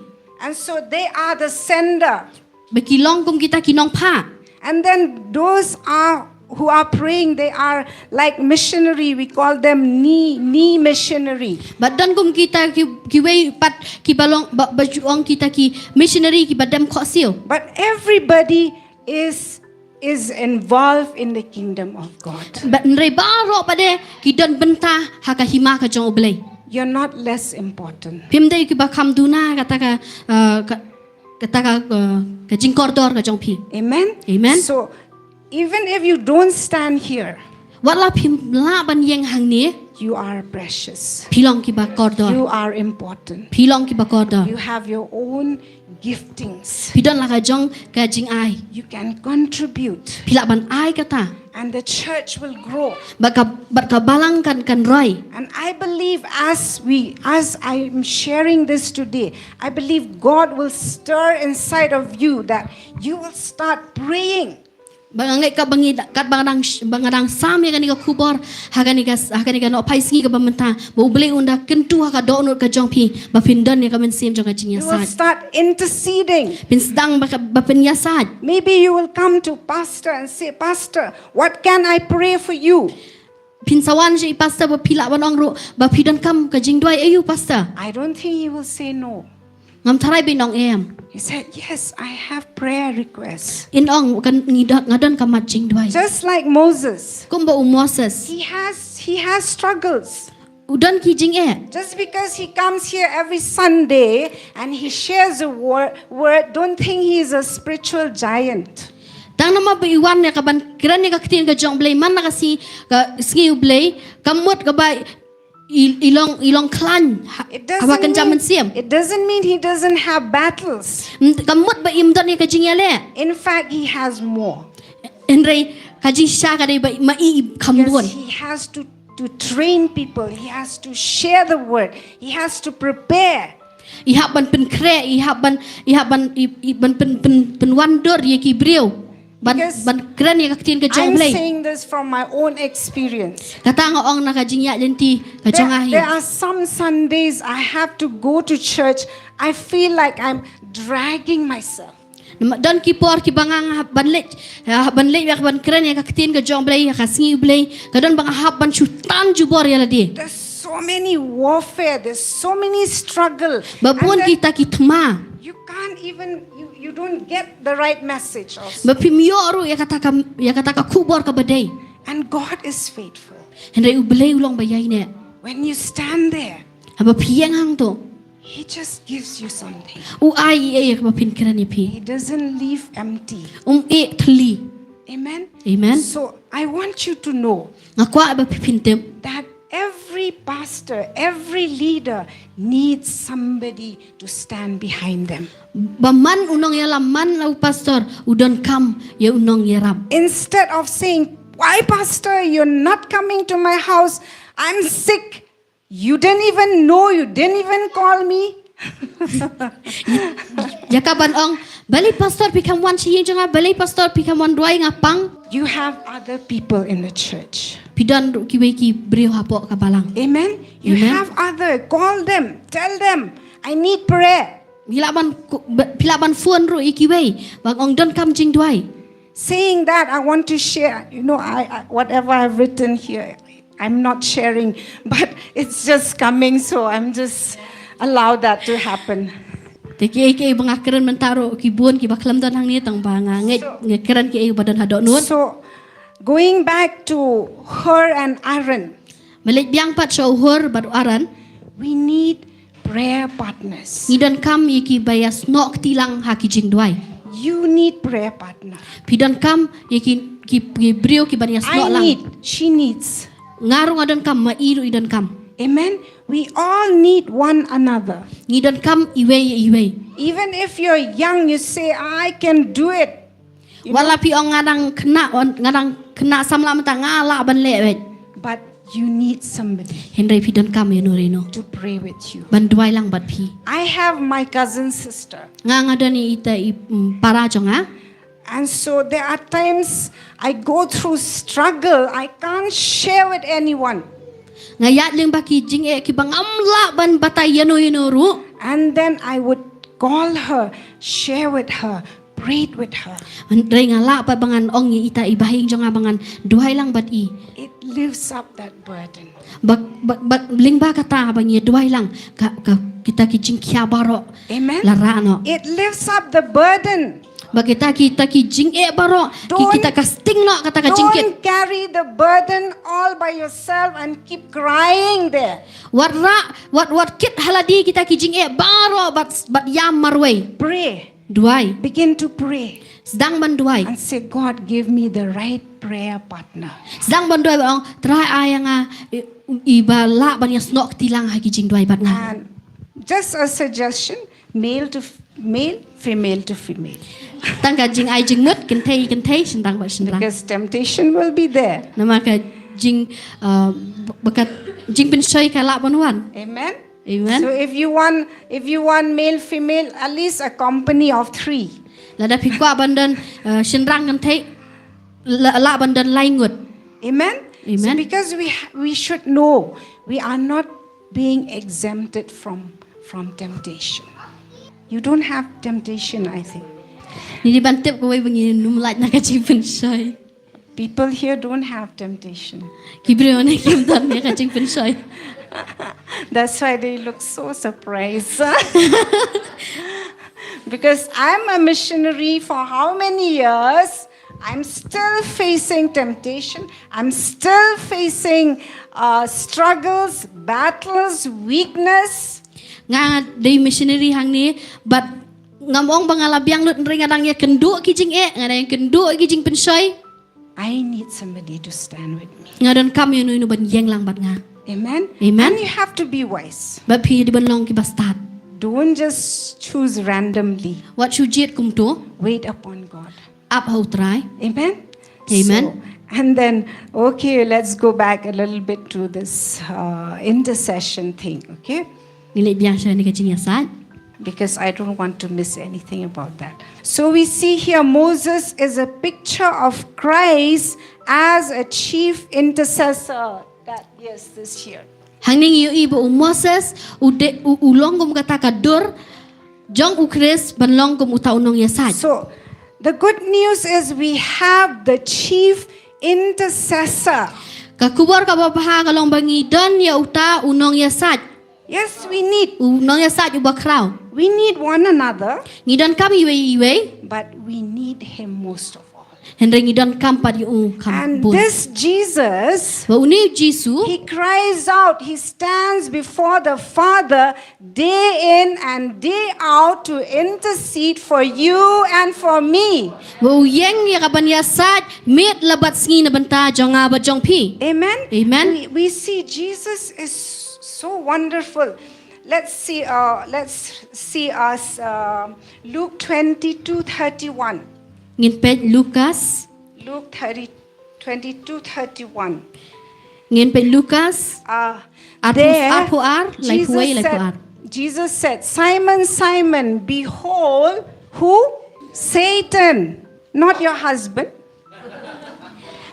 And so they are the sender. Ba ki long kum kita ki nongphah. And then those are who are praying, they are like missionary, we call them knee, knee missionary. Bad don kum kita ki, kiwei pat kiba long, ba, ba ju ong kita ki missionary kiba dem khohsiew. But everybody is, is involved in the kingdom of God. Bad hynrei baroh pat de ki don bynta ha ka hima ka jong U Blei. You're not less important. Phim dei kiba kham duna kata ka, uh, ka, kata ka, uh, ka jingkordor ka jong phi. Amen? Amen. So, even if you don't stand here, wat la phim lah ban ïeng hangne, you are precious. Phi long kiba kordor. You are important. Phi long kiba kordor. You have your own giftings. Phi don la ka jong ka jingai. You can contribute. Phi lah ban ai kata. And the church will grow. Bad ka, bad ka balang kan, kan roi. And I believe as we, as I'm sharing this today, I believe God will stir inside of you that you will start praying. Ba nga ngeit katba ngi da-, katba nga dang sh-, ba nga dang sam ïa kane ka khubor ha kane ka s-, ha kane ka nohphai sngi kaba mynta, ba U Blei un da kyntu ha ka dohnud ka jong phi ba phin don ïa ka mynsiem jong ka jingïasaid. You will start interceding. Phin sdang ba ka, ba phin ïasaid. Maybe you will come to pastor and say, "Pastor, what can I pray for you?" Phin sa wan sha i pastor ba phi lah ban ong ruh ba phi donkam ka jingduwai aïu, pastor? I don't think he will say no. Ngam tharai ba in ong em. He said, "Yes, I have prayer requests." In ong, kan ngi don, nga don ka mat jingduwai. Just like Moses. Kumba u Moses. He has, he has struggles. U don ki jingeh. Just because he comes here every Sunday and he shares a wor-, word, don't think he is a spiritual giant. Tang namar ba i wan ïa ka ban kren ïa ka ktien ka jong U Blei man la ka sngi, ka sngi U Blei, kam mut kaba i, i long, i long khlaiñ ha, ha ka kynja mynsiem. It doesn't mean, it doesn't mean he doesn't have battles. Kam mut ba im don ïa ka jingïaleh. In fact, he has more. Hynrei ka jingshisha ka dei ba ma i i kham bun. Yes, he has to, to train people. He has to share the word. He has to prepare. I hap ban pynkhreh, i hap ban, i hap ban, i, i ban pyn, pyn, pynwandur ïa ki briew. Ban, ban kren ïa ka ktien ka jong U Blei. Because I'm saying this from my own experience. Kata nga ong na ka jingïaid lynti ka jong nga hi. There, there are some Sundays I have to go to church. I feel like I'm dragging myself. Namar don ki por kiba nga, nga hap ban leit, hap ban leit, hap ban kren ïa ka ktien ka jong U Blei ha ka sngi U Blei. Ka don ba nga hap ban shu tan jubor ïa lade. There's so many warfare, there's so many struggle. Ba bun kita ki thma. And then you can't even, you, you don't get the right message also. Ba phim ïoh ruh ïa kata ka, ïa kata ka khubor kaba dei. And God is faithful. Hynrei U Blei u long ba ïaineh. When you stand there, haba phi ïeng hangto, He just gives you something. U ai ïa kaba phin kren ïa phi. He doesn't leave empty. Um ïeh thylli. Amen. Amen. So I want you to know Nga kwah ba phi phin tip. That every pastor, every leader needs somebody to stand behind them. Ba man u nongïalam, man u pastor u donkam ïa u nongïarap. Instead of saying, "Why, Pastor, you're not coming to my house? I'm sick. You didn't even know, you didn't even call me." Ïa ka ban ong, balei pastor phi kam wan sha ïing jong nga, balei pastor phi kam wan duwai, nga pang. You have other people in the church. Phi don ruh kiwei ki briew hapoh ka balang. Amen. You Amen. Have other. Call them. Tell them, "I need prayer." Phi lah ban phone ruh ïa kiwei ba ong donkam jingduwai. Saying that, I want to share, you know, I, I whatever I've written here, I'm not sharing, but it's just coming, so I'm just allow that to happen. Te kiei kiei ba nga kren mynta ruh ki bun kiba khlem don hangne, tang ba nga ngeit nga kren kiei ba don ha dohnud. So, going back to Hur and Aaron, Ba leit biang pat sha u Hur bad u Aaron. We need prayer partners. Ngi donkam ïa kiba ïasnoh kti lang ha ki jingduwai. You need prayer partner. Phi donkam ïa ki, ki, ki briew kiban ïasnoh lang. I need, she needs. Nga ruh nga donkam, ma i ruh i donkam. Amen. We all need one another. Ngi donkam iwei ïa iwei. Even if you're young, you say, "I can do it." Wat la phi ong nga dang khynnah, nga dang khynnah samla mynta, nga lah ban leh beit. But you need somebody. Hynrei phi donkam ïano re ïano. To pray with you. Ban duwai lang bad phi. I have my cousin sister. Nga nga don ïa ita i para jong nga. And so there are times I go through struggle. I can't share with anyone. Nga ïaid lyngba ki jingeh kiba ngam lah ban batai ïano ïano ruh. And then I would call her, share with her, prayed with her. Hynrei nga lah pat ba ngan ong ïa ita i bahaïing jong nga ba ngan duwai lang bad i. It lifts up that burden. Bad, bad, bad lyngba kata ba ngi duwai lang ka, ka kita ki jingkhia baroh. Amen. La rah noh. It lifts up the burden. Ba kita, kita ki jingeh baroh ki, kita ka sting noh kata ka jingkit. Don't carry the burden all by yourself and keep crying there. Wat rah, wat, wat kit ha lade kita ki jingeh baroh bad, bad ïam marwei. Pray. Duwai. Begin to pray. Sdang ban duwai. And say, "God, give me the right prayer partner." Sdang ban duwai, ong, Trai, ai ïa nga i, iba lah ban ïasnoh kti lang ha ki jingduwai bad nga. And just a suggestion, male to f-, male, female to female. Tang ka jingai jingmut, kynthei kynthei, shynrang bad shynrang. Because temptation will be there. Namar ka jing, uh, ba ka jingpynshoi ka lah ban wan. Amen. Amen. So if you want, if you want male, female, at least a company of three. Lada phi kwah ban don, uh, shynrang kynthei, lah, lah ban don lai ngut. Amen. So Amen. Because we ha-, we should know we are not being exempted from, from temptation. You don't have temptation, I think. Ngi dei ban tip kawei ba ngim lait na ka jingpynshoi. People here don't have temptation. Ki briew hangne kim don ïa ka jingpynshoi. That's why they look so surprised. Because I'm a missionary for how many years? I'm still facing temptation. I'm still facing, uh, struggles, battles, weakness. Nga dei missionary hangne, bad ngam ong ba nga la biang lut, hynrei nga dang ïakynduh ki jingeh, nga dang ïakynduh ki jingpynshoi. I need somebody to stand with me. Nga donkam ïano ïano ban ïeng lang bad nga. Amen. Amen. And you have to be wise. Bad phi dei ban long kiba stad. Don't just choose randomly. Wat shu jied kumto. Wait upon God. Ap ha U Trai. Amen. Amen. So, and then, okay, let's go back a little bit to this, uh, intercession thing, okay? Ngi leit biang sha kane ka jingïasaid. Because I don't want to miss anything about that. So we see here Moses is a picture of Christ as a chief intercessor. That, yes, this here. Hangne ngi ïohi ba u Moses u dei, u, u long kum kata ka dur jong U Khrist ban long kum uta u nongïasaid. So the good news is we have the chief intercessor. Ka khubor kaba bha ka long ba ngi don ïa uta u nongïasaid. Yes, we need. U nongïasaid uba khraw. We need one another. Ngi donkam iwei iwei. But we need him most of all. Hynrei ngi donkam pat ïa u kham bun. And this Jesus, ba une u Jisu, he cries out, he stands before the Father day in and day out to intercede for you and for me. Ba u ïeng ïa ka ban ïasaid miet la bad sngi na bynta jong nga bad jong phi. Amen. Amen. We, we see Jesus is so wonderful. Let's see, uh, let's see us, uh, Luke twenty-two thirty-one. Ngin peit Lukas. Luke thirty, twenty-two thirty-one. Ngin peit Lukas. Uh, arphew, there, arphew ar, laiphew wei, Jesus laiphew said, ar. Jesus said, "Simon, Simon, behold, who? Satan, not your husband."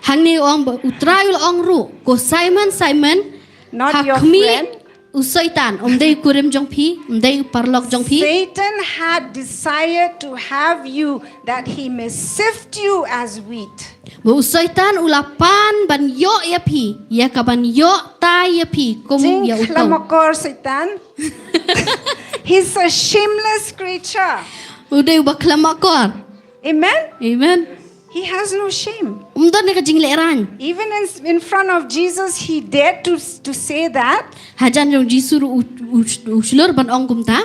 Hangne u ong ba, u Trai u la ong ruh, ko Simon, Simon, not your friend. Ha khmih u Soitan, um dei u kurim jong phi, um dei u paralok jong phi. Satan had desired to have you that he may sift you as wheat. Ba u Soitan u la pan ban ïoh ïa phi, ïa ka ban ïoh tai ïa phi kum ïa u khaw. Jingkhlem akor Soitan. He's a shameless creature. U dei uba khlem akor. Amen? Amen. He has no shame. Um don ka jinglehrain. Even in, in front of Jesus, he dared to, to say that. Hajan jong Jisu ruh u, u, u shlur ban ong kumta.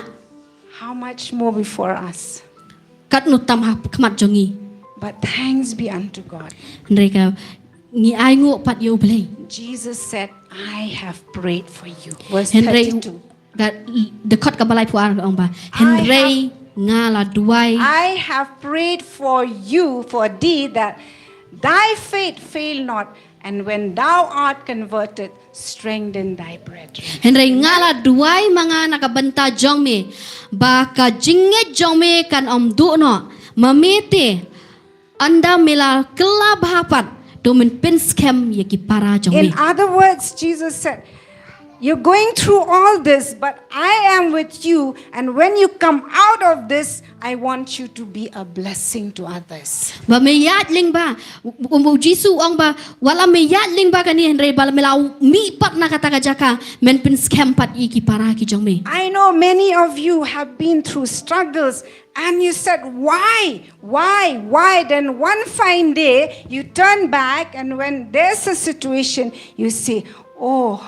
How much more before us? Katno tam ha khmat jong ngi. But thanks be unto God. Hynrei ka ngi ainguh pat ïa u Blei. Jesus said, "I have prayed for you." Verse thirty-two. Hynrei ka, dkhot kaba laiphew ar ka ong ba, "Hynrei nga la duwai." "I have prayed for you, for thee, that thy faith fail not, and when thou art converted, strengthen thy brethren." Hynrei nga la duwai ma nga na ka bynta jong me, ba ka jingngeit jong me kan ym duh noh. Ma me te, ynda me la kylla bha pat, to men pynskhem ïa ki para jong me. In other words, Jesus said, "You're going through all this, but I am with you, and when you come out of this, I want you to be a blessing to others." Ba me ïaid lyngba, um, u Jisu u ong ba, wat la me ïaid lyngba kane hynrei ba me la mih pat na kata ka jaka, men pynskhem pat ïa ki para ki jong me. I know many of you have been through struggles, and you said, "Why? Why? Why?" Then one fine day, you turn back, and when there's a situation, you say, "Oh,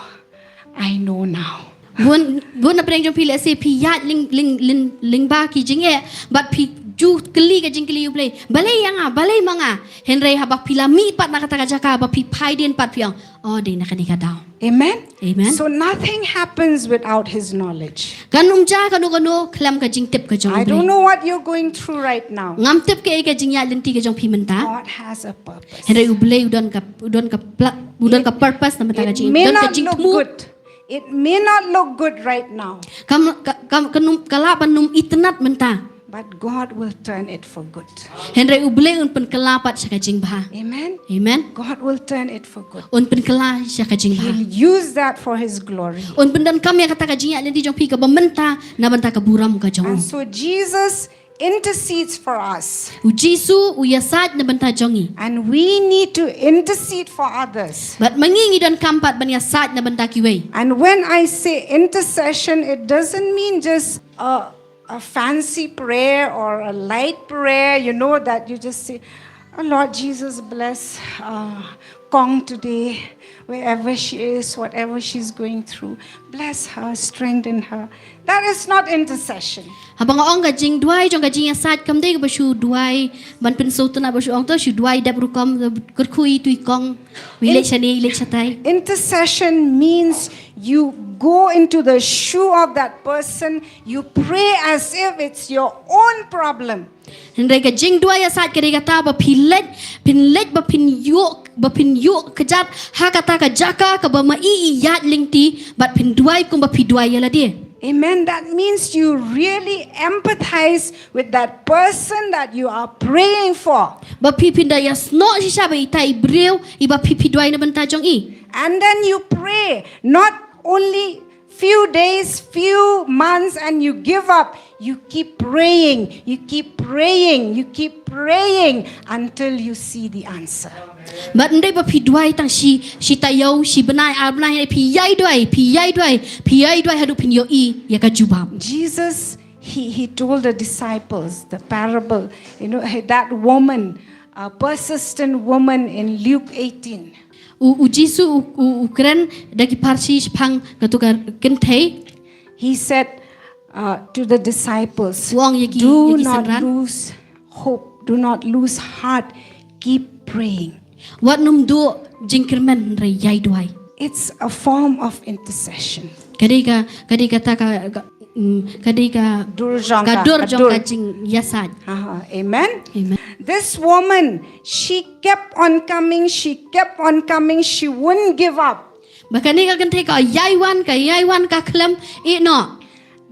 I know now." Bun, bun na pdeng jong phi lehse phi ïaid lyng, lyng, lyng, lyngba ki jingeh, bad phi ju kylli ka jingkylli ïa u Blei. Balei ïa nga, balei ma nga. Hynrei haba phi la mih pat na kata ka jaka, ba phi phai dien pat phi ong, "Oh, dei na kane ka daw." Amen? Amen. So nothing happens without his knowledge. Kan ym jia kano kano khlem ka jingtip ka jong u Blei. I don't know what you're going through right now. Ngam tip kaei ka jingïaid lynti ka jong phi mynta. God has a purpose. Hynrei u Blei u don ka, u don ka pla-, u don ka purpose na bynta ka jingim. It may not look good. It may not look good right now. Kam, ka, kam, kan ym, ka lah ban ym itynnad mynta. But God will turn it for good. Hynrei u Blei un pynkylla pat sha ka jingbha. Amen. Amen. God will turn it for good. Un pynkylla sha ka jingbha. He'll use that for his glory. Un pyndonkam ïa kata ka jingïaid lynti jong phi kaba mynta na bynta ka burom ka jong u. And so Jesus intercedes for us. U Jisu u ïasaid na bynta jong ngi. And we need to intercede for others. Bad ma ngi ngi donkam pat ban ïasaid na bynta kiwei. And when I say intercession, it doesn't mean just a a fancy prayer or a light prayer, you know, that you just say, "Oh Lord Jesus, bless, uh, Kong today, wherever she is, whatever she's going through. Bless her, strengthen her." That is not intercession. Haba nga ong ka jingduwai jong ka jingïasaid kam dei kaba shu duwai ban pynsngewtynnad, ba shu ong to shu duwai dep rukom, kyrkhu ïa i Kong, ïa i leit shane, ïa i leit shatai. Intercession means you go into the shoe of that person, you pray as if it's your own problem. Hynrei ka jingduwai ïasaid ka dei kata ba phi leit, phin leit ba phin ïoh, ba phin ïoh kjat ha kata ka jaka kaba ma i i ïaid lynti, bad phin duwai kumba phi duwai ïa lade. Amen. That means you really empathize with that person that you are praying for. Ba phi, phin da ïasnoh shisha ba ita i briew iba phi, phi duwai na bynta jong i. And then you pray, not only few days, few months, and you give up. You keep praying, you keep praying, you keep praying until you see the answer. Bad ym dei ba phi duwai tang shi, shi taïew, shi bnai, ar bnai, phi ïai duwai, phi ïai duwai, phi ïai duwai haduh phin ïohi ïa ka jubab. Jesus, he, he told the disciples the parable, you know, that woman, a persistent woman in Luke eighteen. U, u Jisu u, u, u kren da ki pharshi shaphang katu ka kynthei. He said, uh, to the disciples, u ong ïa ki, "Do ïa ki not synran lose hope, do not lose heart, keep praying." Wat nym duh jingkyrmen, hynrei ïai duwai. It's a form of intercession. Ka dei ka, ka dei kata ka, ka, mm, ka dei ka, dur jong ka, ka dur jong ka jingïasaid. Aha, amen. Amen. This woman, she kept on coming, she kept on coming, she wouldn't give up. Ba kane ka kynthei ka ïai wan, ka ïai wan, ka khlem ïeh noh.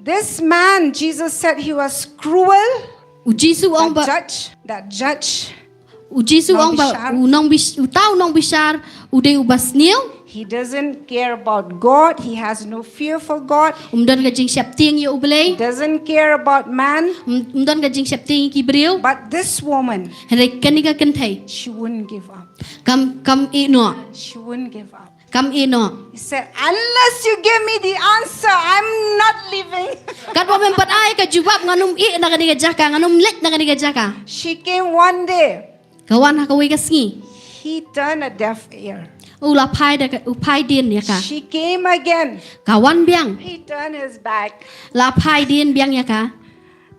This man, Jesus said he was cruel. U Jisu u ong ba, that judge, that judge, u Jisu u ong ba, nongbishar, u nongbish-, uta u nongbishar u dei uba sniew. He doesn't care about God. He has no fear for God. Um don ka jingsheptieng ïa U Blei. He doesn't care about man. Um, um don ka jingsheptieng ïa ki briew. But this woman, hynrei kane ka kynthei, she wouldn't give up. Kam, kam ïeh noh. She wouldn't give up. Kam ïeh noh. He said, "Unless you give me the answer, I'm not leaving." Katba mem pat ai ka jubab, ngan ym ïeh na kane ka jaka, ngan ym leit na kane ka jaka. She came one day. Ka wan ha kawei ka sngi. He turned a deaf ear. U la phai da ka, u phai dien ïa ka. She came again. Ka wan biang. He turned his back. La phai dien biang ïa ka.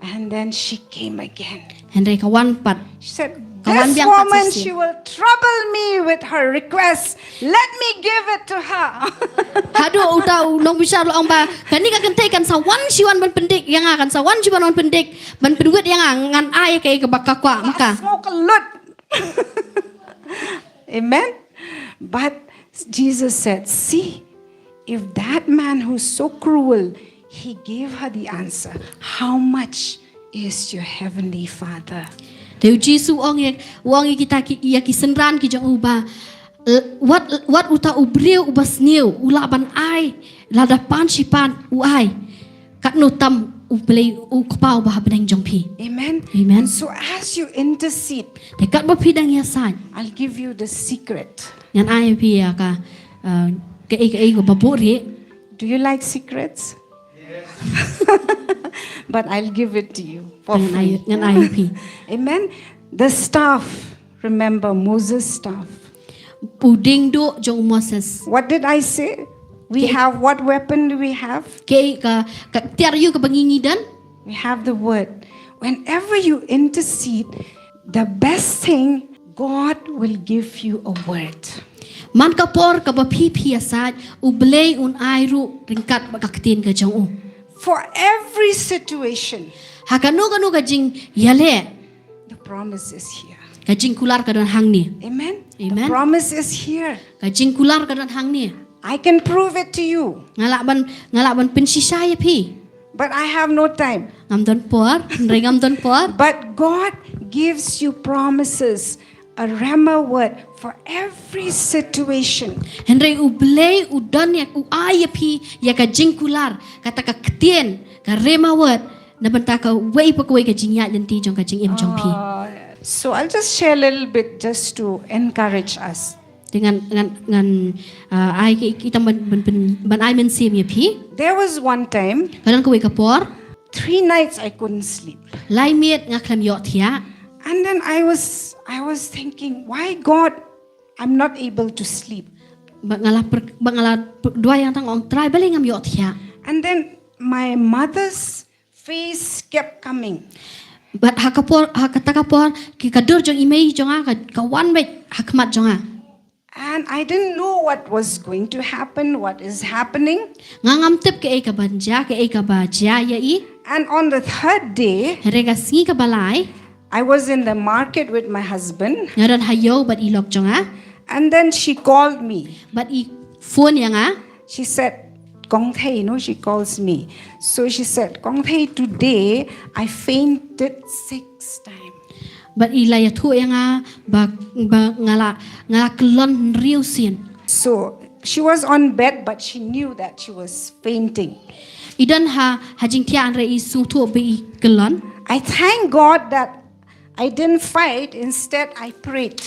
And then she came again. Hynrei ka wan pat. She said, ka wan biang pat. "This woman, she will trouble me with her request. Let me give it to her." Haduh uta u nongbishar u la ong ba, "Kane ka kynthei kan sa wan shi wan ban pyndik ïa nga, kan sa wan shi wan ban pyndik, ban pynwit ïa nga, ngan ai ïa kaei kaba ka kwah ma ka." Sngewkhlaiñ. Amen. But Jesus said, "See, if that man who's so cruel, he gave her the answer, how much is your heavenly Father?" Te u Jisu u ong ïa, u ong ïa kita ki, ïa ki synran ki jong u ba, eh, wat, wat uta u briew uba sniew u lah ban ai, lada pan shi pan u ai, katno tam U Blei u Kpa uba ha bneng jong phi. Amen. Amen. And so as you intercede, te katba phi dang ïasaid, I'll give you the secret. Ngan ai phi ïa ka, uh, kaei kaei kaba buhrieh. Do you like secrets? But I'll give it to you for free. Ngan ai, ngan ai phi. Amen. The staff. Remember Moses' staff. U diengduh jong u Moses. What did I say? We have, what weapon do we have? Kaei ka, ka tiar aïu kaba ngi, ngi don? We have the word. Whenever you intercede, the best thing, God will give you a word. Man ka por kaba phi, phi ïasaid, U Blei un ai ruh ryngkat bad ka ktien ka jong u. For every situation. Ha kano kano ka jingïaleh. The promise is here. Ka jingkular ka don hangne. Amen. Amen. The promise is here. Ka jingkular ka don hangne. I can prove it to you. Nga lah ban, nga lah ban pynshisha ïa phi. But I have no time. Ngam don por, hynrei ngam don por. But God gives you promises, a rhema word for every situation. Hynrei U Blei u don ïa, u ai ïa phi ïa ka jingkular, kata ka ktien, ka rhema word, na bynta kawei pa kawei ka jingïaid lynti jong ka jingim jong phi. Uh, so I'll just share a little bit just to encourage us. Te ngan, ngan, ngan, uh, ai ki, ki tam ban, ban, ban, ban ai mynsiem ïa phi. There was one time, ka don kawei ka por, three nights I couldn't sleep. Lai miet nga khlem ïohthiah. And then I was, I was thinking, "Why God, I'm not able to sleep?" Ba nga la per-, ba nga la per-, duwai ïa nga, tang ong, "Trai, balei ngam ïohthiah?" And then my mother's face kept coming. Bad ha ka por, ha kata ka por, ki, ka dur jong i mei jong nga ka, ka wan beit ha khmat jong nga. And I didn't know what was going to happen, what is happening. Nga ngam tip kaei kaban jia, kaei kaba jia ïa i. And on the third day, hynrei ka sngi kaba lai, I was in the market with my husband. Nga don ha ïew bad i lok jong nga. And then she called me. Bad i phone ïa nga. She said, "Kong Thei," you know, she calls me. So she said, "Kong Thei, today I fainted six times." Bad i la ïathuh ïa nga ba, ba nga la, nga la kyllon hynriew sien. So she was on bed, but she knew that she was fainting. I don ha, ha jingthiah hynrei i sngewthuh ba i kyllon. I thank God that I didn't fight, instead I prayed.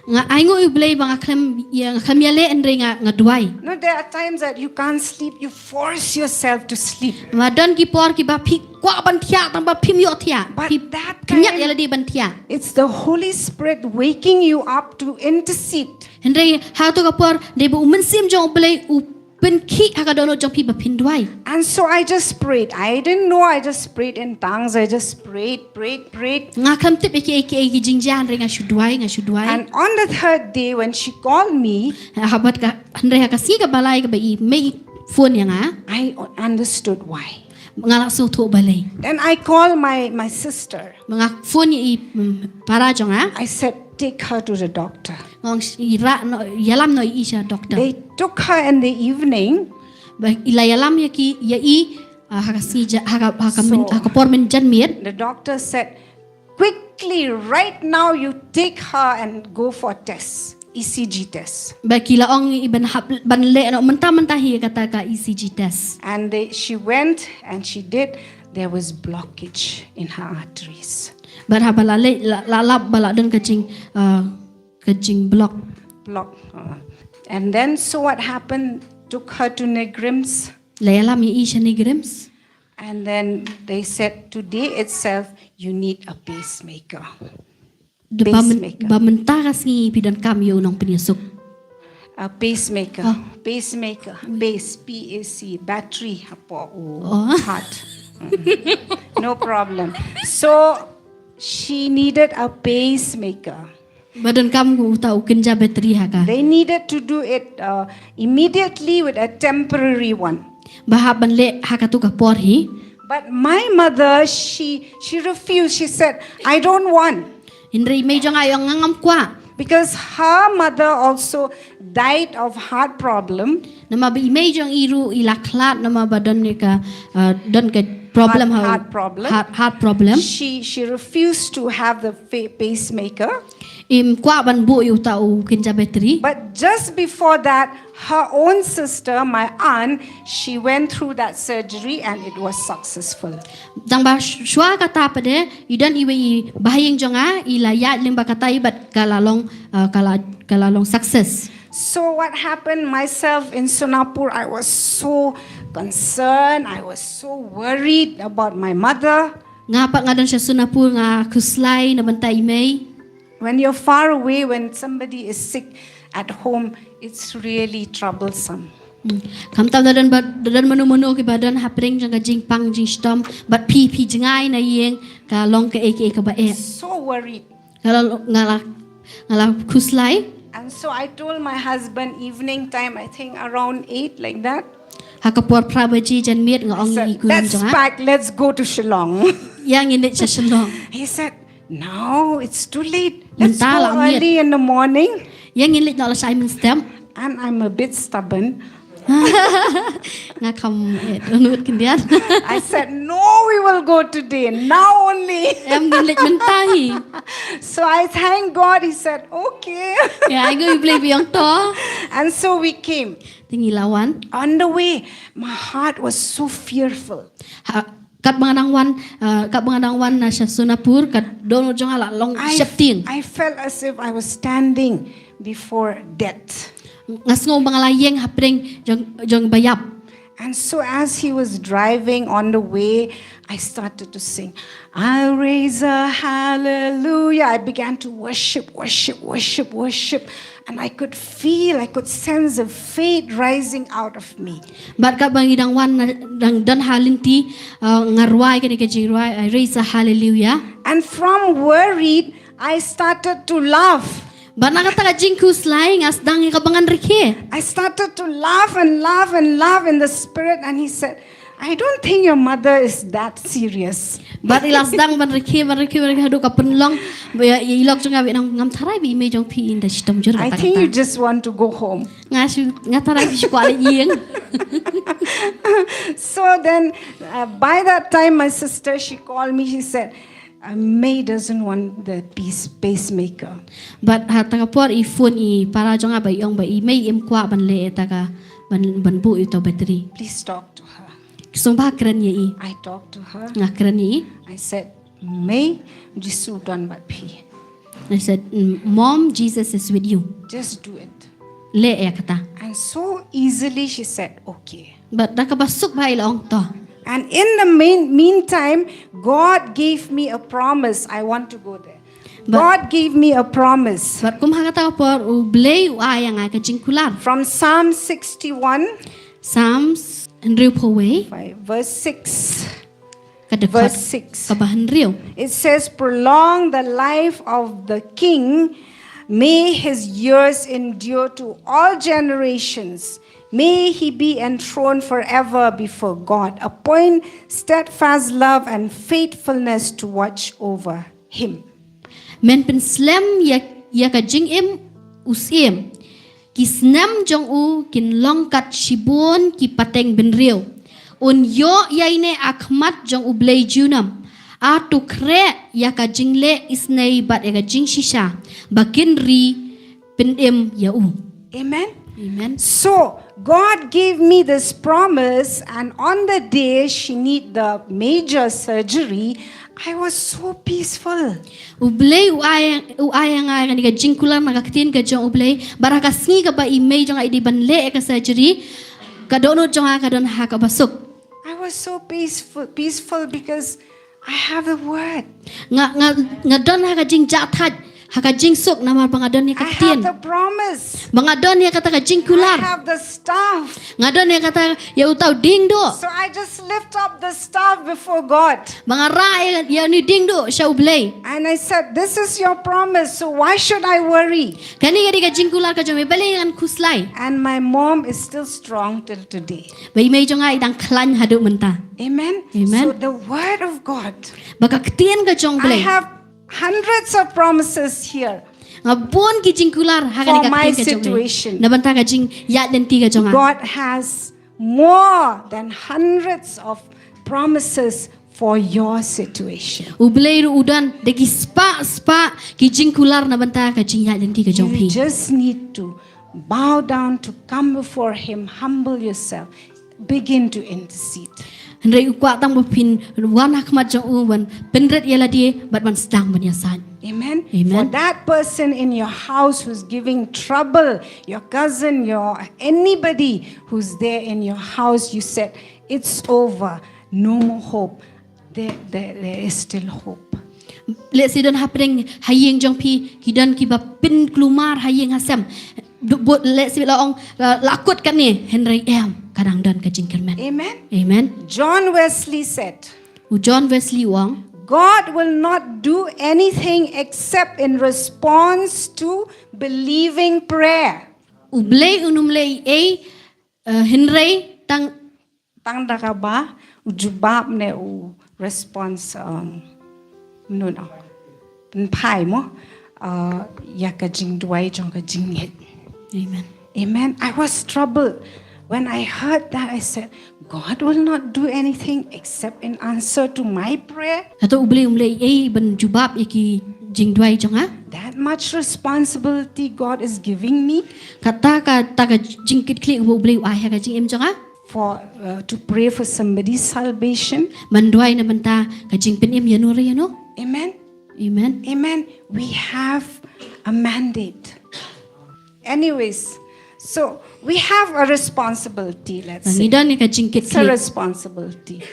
Nga ainguh ïa u Blei ba nga khlem ïa, nga khlem ïaleh hynrei nga, nga duwai. No, there are times that you can't sleep, you force yourself to sleep. Namar don ki por kiba phi kwah ban thiah tang ba phim ïoh thiah. But phi that khynñiat time, ïa lade ban thiah. It's the Holy Spirit waking you up to intercede. Hynrei ha kato ka por dei ba u Mynsiem jong u Blei u pynkhih ha ka dohnud jong phi ba phin duwai. And so I just prayed. I didn't know, I just prayed in tongues. I just prayed, prayed, prayed. Nga khlem tip ïa kiei kiei ki jingjia hynrei nga shu duwai, nga shu duwai. And on the third day when she called me, ha, ha bad ka, hynrei ha ka sngi kaba lai kaba i mei i phone ïa nga. I understood why. Nga la sngewthuh balei. Then I called my, my sister. Nga phone ïa i, mm, para jong nga. I said, "Take her to the doctor." Nga ong, "Ïa rah noh, ïalam noh ïa i sha doctor." They took her in the evening. Ba i la ïalam ïa ki, ïa i, ah, ha ka sngi ja-, ha ka, ha ka min-, so, ha ka por mynjanmiet. The doctor said, "Quickly, right now, you take her and go for test, E C G test." Ba ki la ong i ban hap, ban leh noh mynta mynta hi kata ka E C G test. And they, she went and she did. There was blockage in her arteries. Bad haba la leh, la, la lap ba la don ka jing, ah, ka jing block. Block. Uh, and then, so what happened? Took her to NEIGRIHMS. La ïalam ïa i sha NEIGRIHMS. And then they said, "Today itself, you need a pacemaker." Ba myn-, pacemaker. Ba mynta ka sngi phi donkam ïa u nongpynïasuk. A pacemaker. Oh. Pacemaker. Ui. Pace, P A C, battery hapoh u heart. Mm. No problem. So, she needed a pacemaker. Ba donkam uta u kynja battery ha ka. They needed to do it, uh, immediately with a temporary one. Ba hap ban leh ha kato ka por hi. But my mother, she, she refused. She said, "I don't want." Hynrei i mei jong nga i ong nga ngam kwah. Because her mother also died of heart problem. Namar ba i mei jong i ruh i la khlad namar ba don ka, uh, don ka problem heart, ha-, heart problem. Heart, heart problem. She, she refused to have the fa-, pacemaker. Im kwah ban buh ïa uta u kynja battery. But just before that, her own sister, my aunt, she went through that surgery and it was successful. Tang ba sh-, shuwa kata pat de, i don iwei i bahaïing jong nga, i la ïaid lyngba kata i bad ka la long, uh, ka la, ka la long success. So what happened, myself in Sonapur, I was so concerned, I was so worried about my mother. Nga pat nga don sha Sonapur nga khuslai na bynta i mei. When you're far away, when somebody is sick at home, it's really troublesome. Hmm. Khamtam da don ba, da don mano mano kiba don hapdeng jong ka jingpang jingshitom, bad phi, phi jngai na ïing, ka long kaei kaei kaba eh. So worried. Nga la, nga la, nga la khuslai. And so I told my husband evening time, I think around eight like that. Ha ka por phra baje janmiet nga ong ïa i khun jong nga. I said, "Let's pack, let's go to Shillong." Ïa ngin leit sha Shillong. He said, "No, it's too late. Let's go early in the morning." Mynta la miet. Ïa ngin leit noh la sha ai mynstep. And I'm a bit stubborn. Nga kham, eh, nud khyndiat. I said, "No, we will go today, now only." Em, ngin leit mynta hi. So I thank God, he said, "Okay." Ïa, ai nguh ïa u Blei ba i ong to. And so we came. Te ngi la wan. On the way, my heart was so fearful. Ha, katba nga dang wan, uh, katba nga dang wan na sha Sonapur, ka dohnud jong nga la long sheptieng. I felt as if I was standing before death. Nga sngew ba nga la ïeng hapdeng jong, jong ba ïap. And so as he was driving on the way, I started to sing, "I'll raise a hallelujah." I began to worship, worship, worship, worship. And I could feel, I could sense the faith rising out of me. Bad katba ngi dang wan na, dang don ha lynti, uh, nga rwai kane ka jingrwai, I raise a hallelujah. And from worried, I started to laugh. Bad na kata ka jingkhuslai nga sdang ïa kaba ngan rkhie. I started to laugh and laugh and laugh in the spirit, and he said, "I don't think your mother is that serious." Bad i la sdang ban rkhie, ban rkhie, ban rkhie haduh ka pynlong. Ba ïa, ïa i lok jong nga ba i ong, "Ngam tharai ba i mei jong phi i da shitom jur kata kata." "I think you just want to go home." Nga shu, nga tharai ba i shu kwah leit ïing. So then, uh, by that time, my sister, she called me, she said, "Uh, May doesn't want the pace-, pacemaker." Bad ha kata ka por i phone i para jong nga ba i ong ba i mei im kwah ban leh ïa kata ka, ban, ban buh ïa uta u battery. "Please talk to her." Sngewbha kren ïa i. I talked to her. Nga kren ïa i. I said, "May, Jisu don bad phi." I said, "Mm, Mom, Jesus is with you." Just do it. Leh ïa kata. And so easily she said, "Okay." Bad da kaba suk bha i la ong to. And in the main, meantime, God gave me a promise. I want to go there. But God gave me a promise. Bad kum ha kata ka por U Blei u ai ïa nga ka jingkular. From Psalm sixty-one, Psalms hynriewphew wei, five, verse six. Ka dkhot, verse six, kaba hynriew. It says, "Prolong the life of the king. May his years endure to all generations. May he be enthroned forever before God. Appoint steadfast love and faithfulness to watch over him." Men pynslem ïa, ïa ka jingim u syiem. Ki snem jong u kin long kat shibun ki pateng bynriew. Un ïoh ïaineh ha khmat jong U Blei junom. A to khreh ïa ka jingleh isynei bad ïa ka jingshisha ba kin ri pynim ïa u. Amen. Amen. So, God gave me this promise, and on the day she need the major surgery, I was so peaceful. U Blei u ai, u ai ïa nga kane ka jingkular na ka ktien ka jong U Blei, bad ha ka sngi kaba i mei jong nga i dei ban leh ïa ka surgery, ka dohnud jong nga ka don ha kaba suk. I was so peaceful, peaceful because I have the word. Nga, nga, nga don ha ka jingjah thait, ha ka jingsuk namar ba nga don ïa ka ktien. I have the promise. Ba nga don ïa kata ka jingkular. I have the staff. Nga don ïa kata, ïa uta u diengduh. So I just lift up the staff before God. Ba nga rah ïa, ïa une u diengduh sha U Blei. And I said, "This is your promise, so why should I worry?" Kane ka dei ka jingkular ka jong me, balei ngan khuslai? And my mom is still strong till today. Ba i mei jong nga i dang khlaiñ haduh mynta. Amen. Amen. So the word of God. Ba ka ktien ka jong U Blei. I have hundreds of promises here. Nga bun ki jingkular ha kane ka ktien ka jong U Blei. For my situation. Na bynta ka jingïaid lynti ka jong nga. God has more than hundreds of promises for your situation. U Blei ruh u don da ki spah spah ki jingkular na bynta ka jingïaid lynti ka jong phi. You just need to bow down, to come before him, humble yourself, begin to intercede. Hynrei u kwah tang ba phin wan ha khmat jong u, wan pynrit ïa lade bad wan sdang ban ïasaid. Amen. Amen. For that person in your house who's giving trouble, your cousin, your anybody who's there in your house, you said, "It's over, no more hope." There, there, there is still hope. Lehse don hapdeng ha ïing jong phi ki don kiba pynkulmar ha ïing ha sem. Du-, bud lehse la ong, la, la kut kane, hynrei em, ka dang don ka jingkyrmen. Amen. Amen. John Wesley said, U John Wesley u ong, "God will not do anything except in response to believing prayer." U Blei un ym leh ei ei, eh, hynrei tang, tang da kaba u jubab ne u response, um, no, no. Pynphai mo, uh, ïa ka jingduwai jong ka jingngeit. Amen. Amen. I was troubled. When I heard that, I said, "God will not do anything except in answer to my prayer." Hato U Blei um leh ei ei ban jubab ïa ki jingduwai jong nga? That much responsibility God is giving me. Kata ka, ta ka jingkitkhlieh ba U Blei u ai ha ka jingim jong nga. For, uh, to pray for somebody's salvation. Ban duwai na bynta ka jingpynim ïa no re ïa no. Amen. Amen. Amen. We have a mandate. Anyways, so we have a responsibility, let's say. Ngi don ïa ka jingkitkhlieh. It's a responsibility.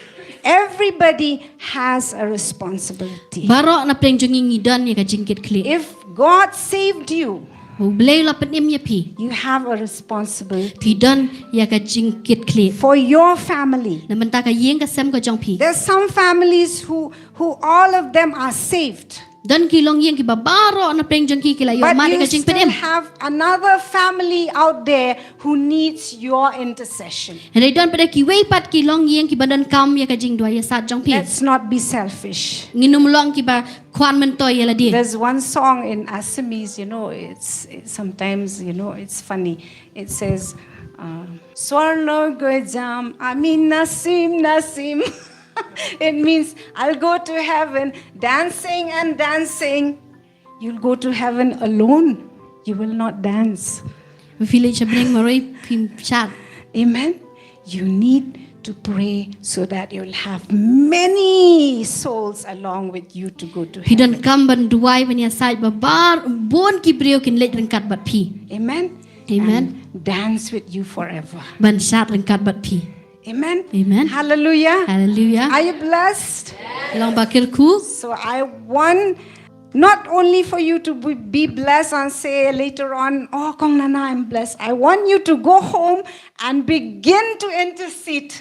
Everybody has a responsibility. Baroh na pdeng jong ngi ngi don ïa ka jingkitkhlieh. If God saved you, U Blei u la pynim ïa phi, you have a responsibility. Phi don ïa ka jingkitkhlieh. For your family. Na bynta ka ïing ka sem ka jong phi. There's some families who, who all of them are saved. Don ki longïing kiba baroh na pdeng jong ki ki la ïoh mad ïa ka jingpynim. But you still have another family out there who needs your intercession. Hynrei don pat kiwei pat ki longïing kiba donkam ïa ka jingduwai ïasad jong phi. Let's not be selfish. Ngin ym long kiba khwan myntoi ïa lade. There's one song in Assamese, you know, it's, it's sometimes, you know, it's funny. It says, uh, "Swarno gojam ami nasim nasim." It means, "I'll go to heaven dancing and dancing." You'll go to heaven alone. You will not dance. Phi leit sha bneng marwei phim shad. Amen. You need to pray so that you'll have many souls along with you to go to Phi don heaven. Kam ban duwai ban ïasaid ba bar bun ki briew kin leit ryngkat bad phi. Amen. Amen. And dance with you forever. Ban shad ryngkat bad phi. Amen. Amen. Hallelujah. Hallelujah. Are you blessed? Long ba kyrkhu. So I want not only for you to be be blessed and say later on, "Oh, Kong Nana, I'm blessed." I want you to go home and begin to intercede.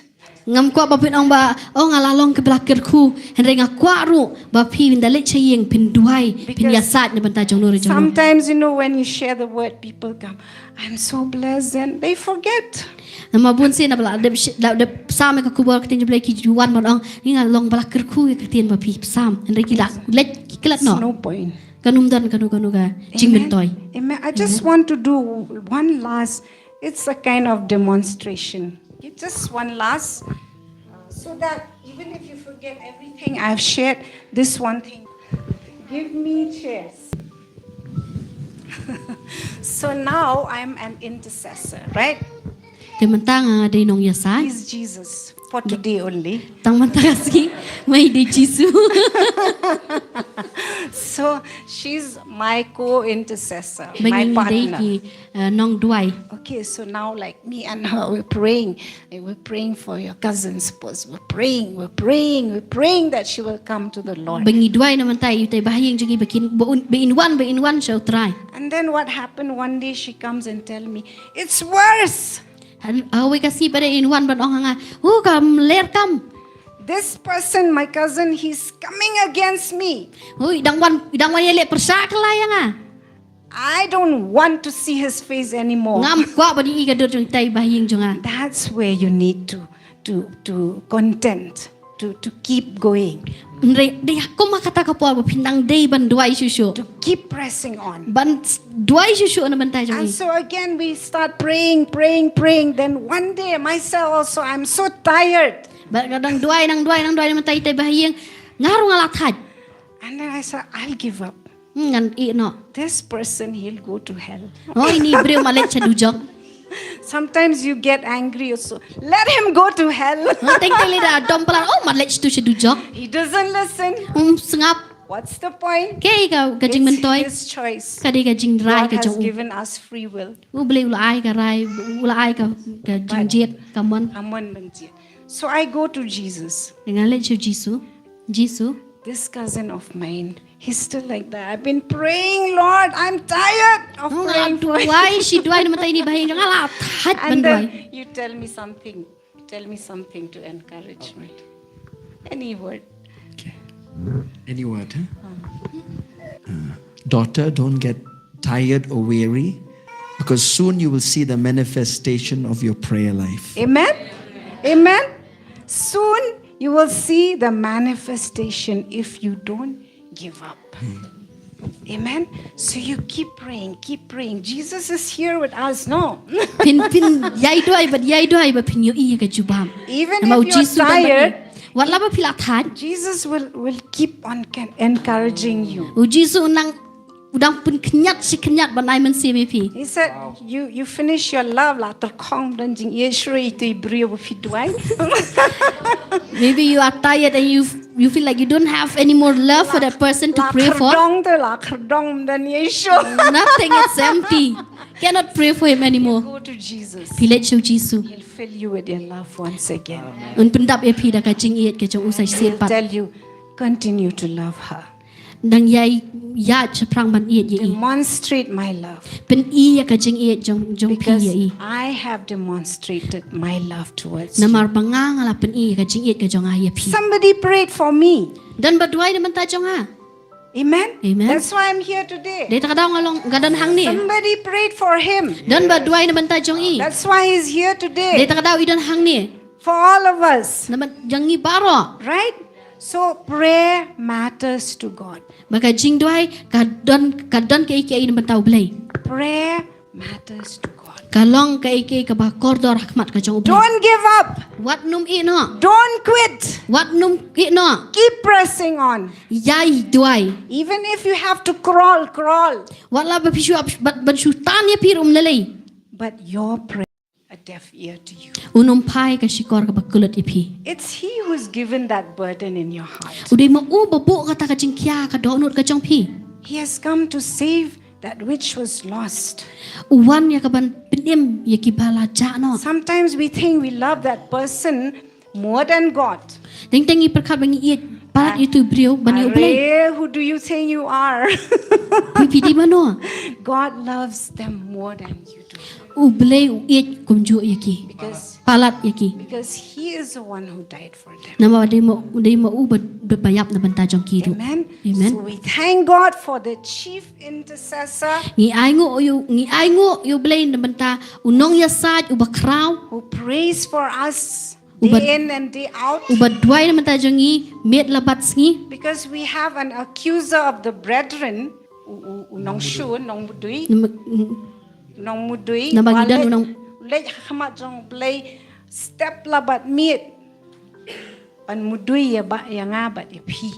Ngam kwah ba phin ong ba, oh, nga la long kaba la kyrkhu. Hynrei nga kwah ruh ba phi ynda leit sha ïing phin duwai, phin ïasaid na bynta jong u re jong u. Sometimes, you know, when you share the word, people come, "I'm so blessed," and they forget. Namar bun sien naba la dep sh- la dep psalm ïa ka khubor ka ktien jong U Blei ki ju wan ban ong, nga long ba la kyrkhu ïa ka ktien ba phi psalm. Hynrei ki la leit ki klet noh. No point. Kan ym don kano kano ka jingmyntoi. Amen. I just want to do one last, it's a kind of demonstration. It's just one last, so that even if you forget everything I've shared, this one thing. Give me chairs. So now I'm an intercessor, right? Te mynta nga dei nongïasaid. He's Jesus for today only. Tang mynta ka sngi, ma i dei Jisu. So she's my co-intercessor, Ba my ngi dei partner. Ki uh, nongduwai. Okay, so now like me and her, we're praying. And we're praying for your cousin, suppose. We're praying, we're praying, we're praying that she will come to the Lord. Ba ngi duwai na mynta ïa utai bahaïing jong ngi ba kin ba un- ba in wan ba in wan sha u Trai. And then what happened? One day she comes and tell me, "It's worse." Hawei ka sngi pat de in wan ban ong ha nga, u ka mler kam. This person, my cousin, he's coming against me. Ui, dang wan dang wan ïaleh pyrshah kylla ïa nga. I don't want to see his face anymore. Ngam kwah ban ïohi ka dur jong utai bahaïing jong nga. That's where you need to to to content, to to keep going, Hynrei dei ha kum ha kata ka por ba phin dang dei ban duwai shuh shuh. To keep pressing on. Ban s- duwai shuh shuh na bynta jong And ngi. So again we start praying, praying, praying. Then one day myself also, I'm so tired. Ba nga dang duwai nang duwai nang duwai na bynta utai bahaïing. Nga ruh nga la thait. And then I said, "I'll give up. Hmm, ngan ïeh noh. This person, he'll go to hell." Oh, ini briew ma leit sha dujok. Sometimes you get angry also. "Let him go to hell." Oh, teng teng lei da dom palat, oh, ma leit tu sha dujok. He doesn't listen. Um sngap. What's the point? Kaei ka ka jingmyntoi. It's his choice. Ka dei ka jingrai God ka has jong u. Given us free will. U Blei u la ai ka rai, u la ai ka ka jingjied ka mon. Amon benji. So I go to Jesus. Nga leit sha Jisu. Jisu. This cousin of mine, he's still like that. "I've been praying, Lord. I'm tired of praying for you." Why she duwai na bynta ini bahaïing jong nga, la thait ban And duwai. Then you tell me something. Tell me something to encourage me. Any word. Okay. Any word, huh? Uh, daughter, don't get tired or weary, because soon you will see the manifestation of your prayer life. Amen. Amen. Soon you will see the manifestation if you don't give up. Amen. So you keep praying, keep praying. Jesus is here with us, no? Phin phin ïai duwai bad ïai duwai ba phin ïohi ïa ka jubab. Even Namar if u you're Jisu u dang tired, wat la ba phi la thait. Jesus will, will keep on can, encouraging you. U Jisu u nang u dang pynkynñiat shi kynñiat ban ai mynsiem ïa phi. He said, "You you finish your love, la tyrkhong don jingïeit shuh ïa uto i briew ba phi duwai." Maybe you are tired and you you feel like you don't have any more love for that person to La pray for. Khyrdong te la khyrdong don ïeit shuh. Nothing, it's empty. Cannot pray for him anymore. Go to Jesus. Phi leit sha u Jisu. He'll fill you with your love once again. Un pyndap ïa phi da ka jingïeit ka jong u sa shisien He'll pat. Tell you, "Continue to love her. Dang ïai ïaid shaphrang ban ïeit ïa i. Demonstrate my love." Pyni ïa ka jingïeit jong jong phi ïa i. I have demonstrated my love towards Namar ba nga nga la pyni ïa ka jingïeit ka jong nga ïa phi. Somebody prayed for me. Don ba duwai na bynta jong nga. Amen. Amen. That's why I'm here today. Dei ta ka daw nga long nga don hangne. Somebody prayed for him. Don ba duwai na bynta jong i. That's why he's here today. Dei ta ka daw i don hangne. For all of us. Na bynta jong ngi baroh. Right? So prayer matters to God. Ba ka jingduwai ka don ka don kaei kaei na bynta u Blei. Prayer matters to God. Ka long kaei kaei kaba kordor ha khmat ka jong u Blei. Don't give up. Wat nym ïeh noh. Don't quit. Wat nym ïeh noh. Keep pressing on. Ïai duwai. Even if you have to crawl, crawl. Wat la ba phi shu ap- ban ban shu tan ïa phi ruh ym lei lei. But your prayer, a deaf ear to you. Un ym phai ka shikor kaba kyllut ïa phi. It's He who's given that burden in your heart. U dei ma u ba buh kata ka jingkhia ha ka dohnud ka jong phi. He has come to save that which was lost. U wan ïa kaban pynim ïa kiba la jah noh. Sometimes we think we love that person more than God. Teng teng ngi pyrkhat ba ngi ïeit palat ïa utu u briew ban ïa U Blei. Are, who do you think you are? Phi, phi dei mano? God loves them more than you do. U Blei u ïeit kumjuh ïa ki. Because, palat ïa ki. Because He is the one who died for them. Namar dei ma, dei ma u ba, ba ïap na bynta jong ki ruh. Amen. Amen. So we thank God for the chief intercessor. Ngi ainguh ïa u, ngi ainguh ïa U Blei na bynta u nongïasaid uba khraw. Who prays for us Uba, day in and day out. Uba duwai na bynta jong ngi miet la bad sngi. Because we have an accuser of the brethren, u, u, u nongshun, nongmudui. Nam-, mm. Nongmudui. Namar ngi don u nong- leit ha khmat jong U Blei step la bad miet. Ban mudui ïa ba, ïa nga bad ïa phi.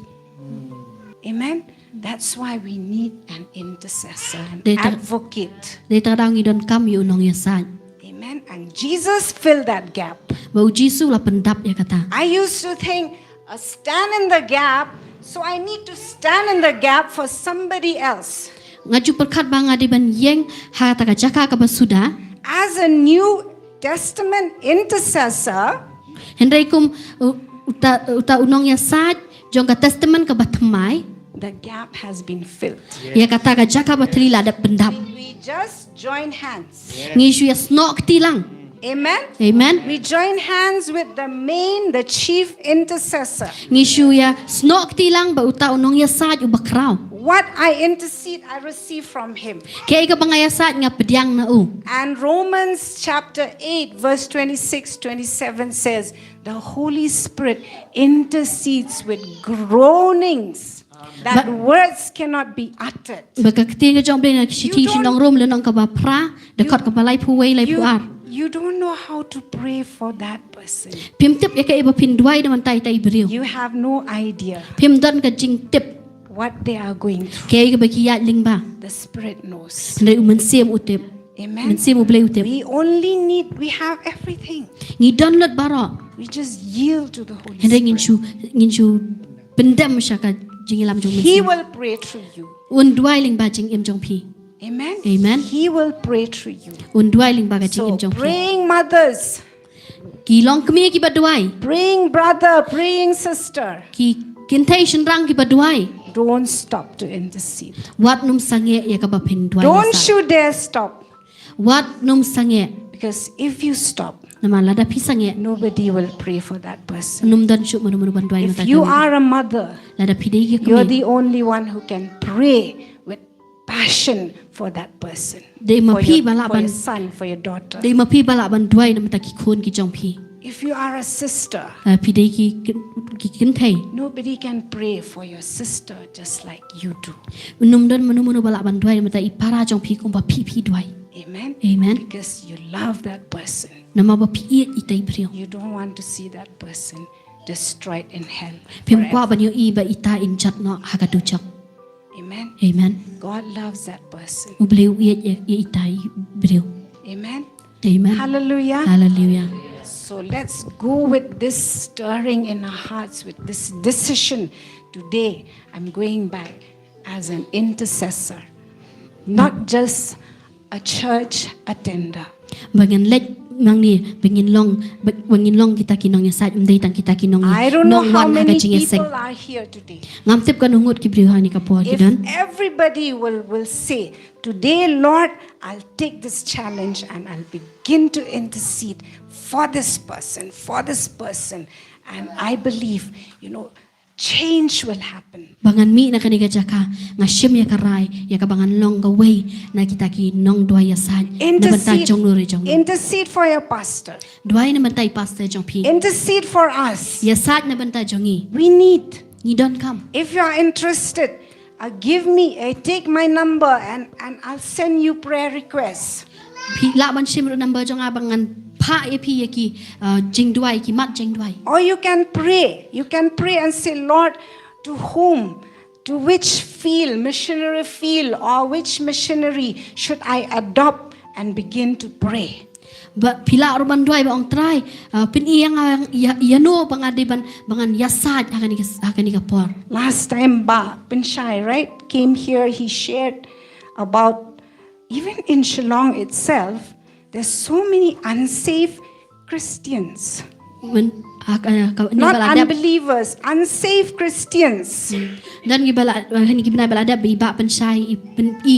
Amen. That's why we need an intercessor, an advocate. Dei ta-, dei ta daw ngi donkam ïa u nongïasaid. Amen. And Jesus filled that gap. Ba U Jisu u la pyndap ïa kata. I used to think, uh, stand in the gap, so I need to stand in the gap for somebody else. Nga ju pyrkhat ba nga dei ban ïeng ha kata ka jaka kaba suda. As a New Testament intercessor, hynrei kum, uh, uta, uta u nongïasaid jong ka Testament kaba thymmai. The gap has been filled. Ïa kata ka jaka ba thylli la dep pyndap. We just join hands. Ngi shu ïa snoh kti lang. Amen. Amen. We join hands with the main, the chief intercessor. Ngi shu ïa snoh kti lang bad uta u nongïasaid uba khraw. What I intercede, I receive from him. Kaei kaba nga ïasaid nga pdiang na u. And Romans chapter eight, verse twenty-six, twenty-seven says, "The Holy Spirit intercedes with groanings that words cannot be uttered." Ba ka ktien ka jong U Blei na ka shithi sha ki nong Rom lynnong kaba phra, dkhot kaba laiphew wei, laiphew ar. You, you don't know how to pray for that person. Phim tip ïa kaei ba phin duwai na bynta ita i briew. You have no idea. Phim don ka jingtip. What they are going through. Kaei kaba ki ïaid lyngba. The Spirit knows. Hynrei u Mynsiem u tip. Amen. Mynsiem U Blei u tip. We only need, we have everything. Ngi don lut baroh. We just yield to the Holy Spirit. Hynrei ngin shu, ngin shu pyndem sha ka jingïalam jong u Mynsiem. He will pray through you. Un duwai lyngba jingim jong phi. Amen. Amen. He will pray through you. Un duwai lyngba ka jingim jong phi. So, praying mothers, ki longkmie kiba duwai. Praying brother, praying sister. Ki kynthei shynrang kiba duwai. Don't stop to intercede. Wat nym sangeh ïa kaba phin duwai. Don't you dare stop. Wat nym sangeh. Because if you stop, namar lada phi sangeh, nobody will pray for that person. Nym don shuh mano mano ban duwai. If you are a mother, lada phi dei ïa ka kmie, you're the only one who can pray with passion for that person. Dei ma phi ba lah ban, for your son, for your daughter. Dei ma phi ba lah ban duwai na bynta ki khun ki jong phi. If you are a sister, ah, phi dei ki, ki, ki kynthei, nobody can pray for your sister just like you do. Nym don mano mano ba lah ban duwai na bynta i para jong phi kumba phi phi duwai. Amen. Amen. Because you love that person. Namar ba phi ïeit ita i briew. You don't want to see that person destroyed in hell forever. Phim kwah ban ïohi ba ita in jot noh ha ka dujok. Amen. Amen. God loves that person. U Blei u ïeit ïa, ïa ita i briew. Amen. Amen. Hallelujah. Hallelujah. So let's go with this stirring in our hearts, with this decision today. I'm going back as an intercessor, not just a church attender. Ba ngin leit nangne, ba ngin long, ba, ba ngin long kita ki nongïasaid, ym dei tang kita ki nong, nongwan ha ka jingïaseng. I don't know how many people are here today. Ngam tip katno ngut ki briew hangne ka por ki don. If everybody will, will say, "Today, Lord, I'll take this challenge and I'll begin to intercede for this person, for this person." And I believe, you know, change will happen. Ba ngan mih na kane ka jaka, nga shim ïa ka rai, ïa kaba ngan long kawei na kita ki nongduwai ïasaid na bynta jong no re jong no. Intercede for your pastor. Duwai na bynta i pastor jong phi. Intercede for us. Ïasaid na bynta jong ngi. We need. Ngi donkam. If you are interested, uh, give me, uh, take my number and, and I'll send you prayer requests. Phi lah ban shim ruh number jong nga ba ngan phah ïa phi ïa ki, uh, jingduwai, ki mat jingduwai. Or you can pray. You can pray and say, "Lord, to whom, to which field, missionary field, or which missionary should I adopt and begin to pray?" Ba phi lah ruh ban duwai ba ong Trai, ah, pyni ïa nga ïa, ïa, ïano ba nga dei ban, ba ngan ïasaid ha kane ka, ha kane ka por. Last time Bah Pynshai, right, came here, he shared about, even in Shillong itself, there's so many unsaved Christians. Myn, ah, ka, ka, ni Not ba la dep. Unbelievers, unsaved Christians. Hmm. Don ki ba la, ah, ni ki bnai ba la dep, ba i Bah Pynshai i pyn-, i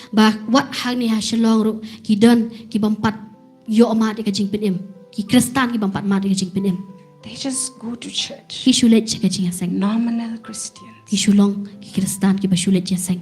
ba wat hangne ha Shillong ruh ki don ki bym pat ïoh mad ïa ka jingpynim. Ki Khristan ki bym pat mad ïa ka jingpynim. They just go to church. Ki shu leit sha ka jingïaseng. Nominal Christians. Ki shu long ki Khristan ki ba shu leit ïaseng.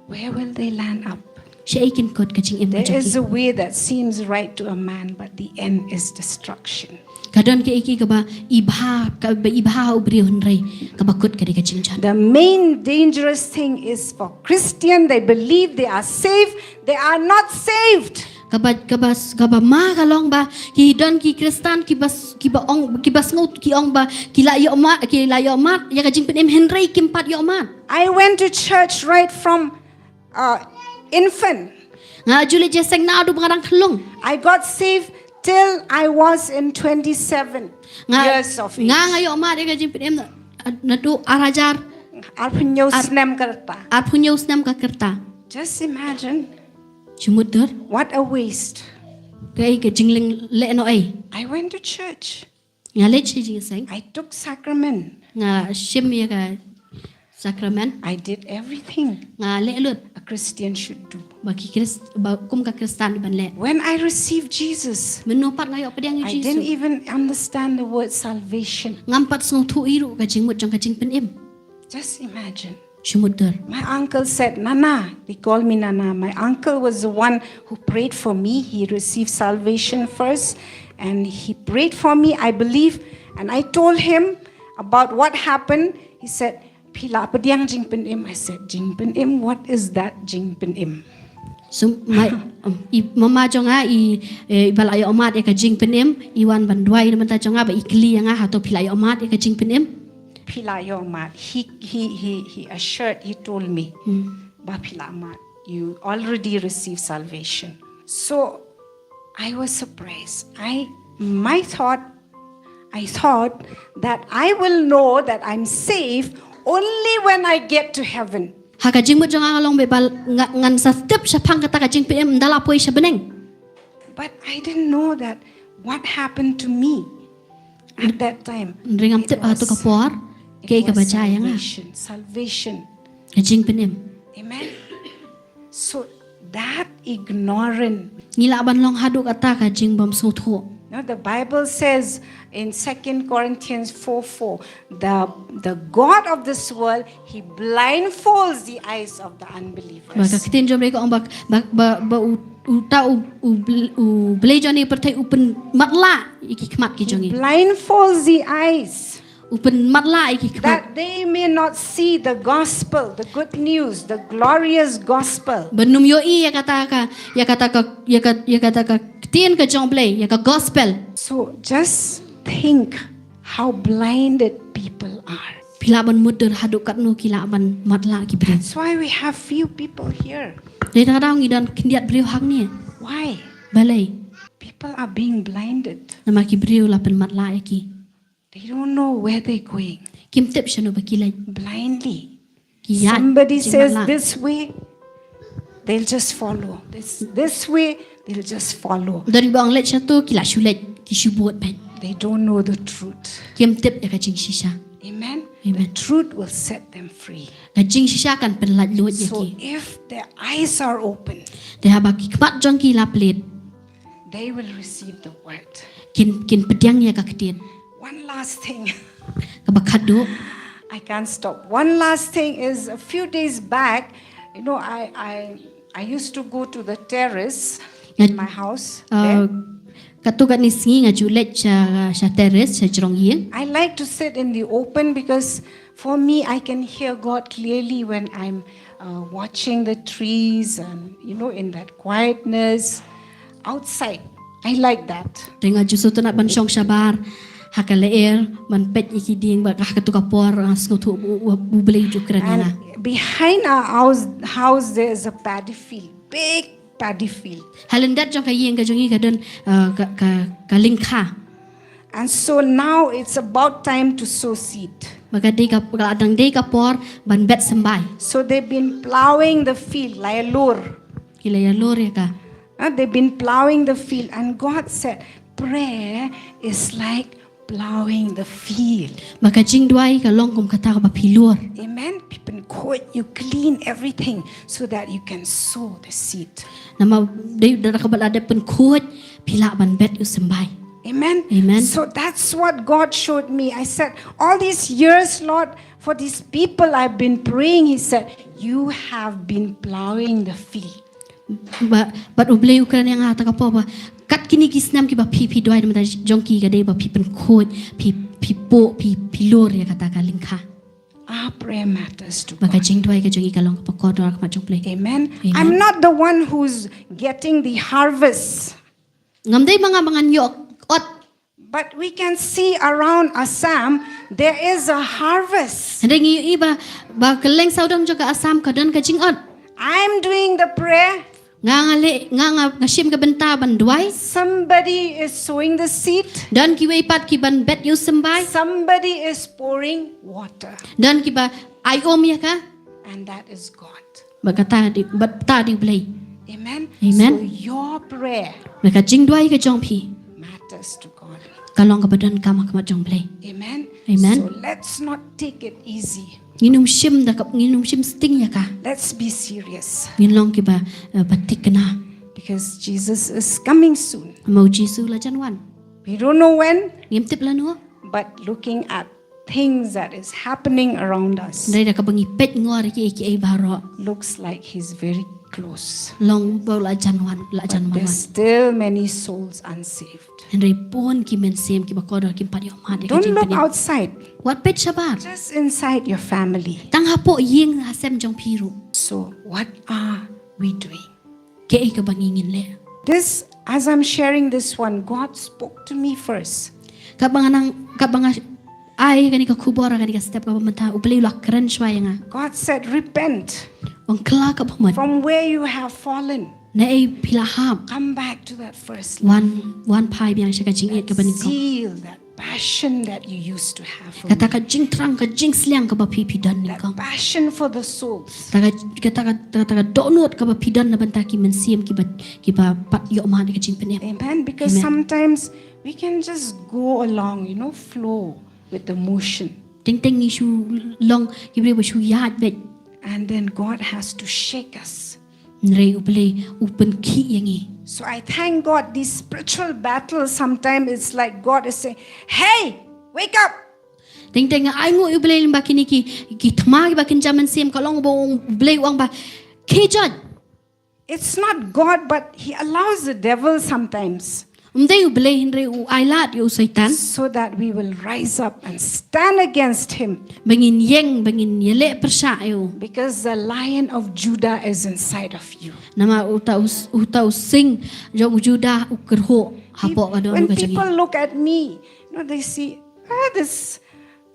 Where will they land up? Shaei kin kut ka jingim ka jong ki? There is a way that seems right to a man, but the end is destruction. Ka don kaei kaei kaba i bha, kaba i bha ha u briew hynrei kaba kut ka dei ka jingjot. The main dangerous thing is for Christian, they believe they are saved, they are not saved. Kaba, kaba, kaba ma ka long ba ki don ki Khristan kiba, kiba ong, kiba sngew ki ong ba ki la ïoh mad, ki la ïoh mad ïa ka jingpynim hynrei kim pat ïoh mad. I went to church right from, uh, infant. Nga ju leit ïaseng naduh ba nga dang khlung. I got saved till I was in twenty-seven Nga, years of age. Nga, nga ïoh mad ïa ka jingpynim na, naduh ar hajar. Arphew hynñiew snem ka rta. Arphew hynñiew snem ka rta. Just imagine. Shu mutdur. What a waste. Kaei ka jingleh noh ei. I went to church. Nga leit sha jingïaseng. I took sacrament. Nga shim ïa ka sacrament. I did everything. Nga leh lut. A Christian should do. Ba ki Khrist-, ba kum ka Khristan ban leh. When I received Jesus, mynno pat nga ïoh pdiang ïa u Jisu. I didn't even understand the word salvation. Ngam pat sngewthuh ei ruh ka jingmut jong ka jingpynim. Just imagine. Shu mutdur. My uncle said, "Nana," they call me Nana. My uncle was the one who prayed for me. He received salvation first and he prayed for me, I believe. And I told him about what happened. He said, "Phi la pdiang jingpynim." I said, "Jingpynim, what is that jingpynim?" So, my, um, i mama jong nga i, eh, i ba la ïoh mad ïa ka jingpynim, i wan ban duwai na bynta jong nga ba i kylli ïa nga, "Hato phi la ïoh mad ïa ka jingpynim?" Phi la ïoh mad. He, he, he, he assured, he told me, hmm, ba phi la mad. You already received salvation. So, I was surprised. I, my thought, I thought that I will know that I'm saved only when I get to heaven. Ha ka jingmut jong nga nga long ba nga, ngan sa tip shaphang kata ka jingpynim ynda la poi sha bneng. But I didn't know that what happened to me at that time. Hynrei ngam tip ha tu ka por kaei kaba jia ïa nga. Salvation, salvation. Ka jingpynim. Amen. So that ignorant. Ngi lah ban long haduh kata ka jingbym sngewthuh. Now the Bible says in Second Corinthians four four, the, the God of this world, he blindfolds the eyes of the unbelievers. Ba ka ktien jong U Blei ka ong ba, ba, ba, ba u, uta u, u, bl-, u Blei jong ngi pyrthei u pynmatlah ïa ki khmat ki jong ngi. He blindfolds the eyes. U pynmatlah ïa ki khmat. That they may not see the gospel, the good news, the glorious gospel. Ban ym ïohi ïa kata ka, ïa kata ka, ïa ka, ïa kata ka ktien ka jong U Blei, ïa ka gospel. So just think how blinded people are. Phi lah ban mutdur haduh katno ki lah ban matlah ki briew. That's why we have few people here. Dei ta ka daw ngi don khyndiat briew hangne. Why? Balei? People are being blinded. Namar ki briew la pynmatlah ïa ki. They don't know where they're going. Kim tip shano ba ki leit. Blindly. Ki ïaid. Somebody says this way, they'll just follow. This, this way, they'll just follow. Don ba ong leit shato, ki la shu leit, ki shu bud beit. They don't know the truth. Kim tip ïa ka jingshisha. Amen. Amen. The truth will set them free. Ka jingshisha kan pynlait luid ïa ki. So if their eyes are open, te haba ki khmat jong ki la plie, they will receive the word. Kin, kin pdiang ïa ka ktien. One last thing. Kaba khatduh. I can't stop. One last thing is, a few days back, you know, I, I, I used to go to the terrace in my house. Uh, katto katne sngi nga ju leit sha, sha terrace, sha jrong ïing. I like to sit in the open because for me, I can hear God clearly when I'm, uh, watching the trees and, you know, in that quietness outside. I like that. Te nga ju sngewtynnat ban shong shabar ha ka lyer, ban peit ïa ki dieng, ba ha kato ka por, ah, sngewthuh U, U, U Blei u ju kren ïa nga. And behind our house, house there is a paddy field, big paddy field. Ha lyndet jong ka ïing ka jong i ka don, uh, ka, ka, ka lyngkha. And so now it's about time to sow seed. Ba ka dei ka, ka la dang dei ka por ban bet symbai. So they've been plowing the field, la ïalur. Ki la ïalur ïa ka. Uh, they've been plowing the field, and God said, "Prayer is like plowing the field." Ba ka jingduwai ka long kum kata kaba phi lur. Amen. Phi pynkhuid, you clean everything so that you can sow the seed. Namar dei da kaba la dep pynkhuid phi lah ban bet ïa u symbai. Amen. Amen. So that's what God showed me. I said, "All these years, Lord, for these people I've been praying," he said, "you have been plowing the field." Ba, bad U Blei u kren ïa nga ha kata ka por ba kat kine ki snem kiba phi, phi duwai na ka bynta jong ki ka dei ba phi pynkhuid, phi, phi puh, phi, phi lur ïa kata ka lyngkha. Our prayer matters to God. Ba ka jingduwai ka jong i ka long kaba kordor ha khmat jong U Blei. Amen. Amen. I'm not the one who's getting the harvest. Ngam dei ma nga ba ngan ïoh ot. But we can see around Assam, there is a harvest. Hynrei ngi ïohi ba, ba kylleng sawdong jong ka Assam ka don ka jingot. I'm doing the prayer. Nga, nga leh, nga, nga, nga shim ka bynta ban duwai. Somebody is sowing the seed. Don kiwei pat kiban bet ïa u symbai. Somebody is pouring water. Don kiba ai um ïa ka. And that is God. Ba kata dei, ba kata dei U Blei. Amen. Amen. So your prayer, ba ka jingduwai ka jong phi, matters to God. Ka long kaba donkam ha khmat jong U Blei. Amen. Amen. So let's not take it easy. Ngin ym shim da ka, ngin ym shim sting ïa ka. Let's be serious. Ngin long kiba, eh, ba thikna. Because Jesus is coming soon. Namar U Jisu u la jan wan. We don't know when. Ngim tip lano. But looking at things that is happening around us, hynrei da kaba ngi peit ngor ïa kiei kiei baroh, looks like he's very close. Long ba u la jan wan, la jan wan. But there's still many souls unsaved. Hynrei bun ki mynsiem kiba kordor kim pat ïohmad ïa ka jingpynim. Don't look outside. Wat peit shabar. Just inside your family. Tang hapoh ïing hasem jong phi ruh. So what are we doing? Kaei kaba ngi ngin leh. This, as I'm sharing this one, God spoke to me first. Kaba nga nang, kaba nga ai kane ka khubor, kane ka step kaba mynta, U Blei u la kren shuwa ïa nga. God said, "Repent." U ong, kylla kaba mut. "From where you have fallen, naei phi la hap, come back to that first love." Wan, wan phai biang sha ka jingïeit kaba nyngkong. That zeal, that passion that you used to have for me. Kata ka jingthrang, ka jingsliang kaba phi, phi don nyngkong. That passion for the souls. Kata ka, kata ka, kata ka dohnud kaba phi don na bynta ki mynsiem kiba, kiba pat ïohmad ïa ka jingpynim. Amen. Amen. Because sometimes we can just go along, you know, flow with the motion. Teng teng ngi shu long ki briew ba shu ïaid beit. And then God has to shake us. Hynrei U Blei u pynkhih ïa ngi. So I thank God, these spiritual battles, sometimes it's like God is saying, "Hey, wake up!" Teng teng nga ainguh ïa U Blei lyngba kine ki, ki thma kiba kynja mynsiem, ka long ba U Blei u ong ba, "Khie join." It's not God, but he allows the devil sometimes. Ym dei U Blei hynrei u ailad ïa u Soitan. So that we will rise up and stand against him. Ba ngin ïeng, ba ngin ïaleh pyrshah ïa u. Because the Lion of Judah is inside of you. Namar uta u, uta u sing jong u Judah u kyrhuh hapoh ka dohnud ka jong ngi. When people look at me, you know, they see, "Ah, this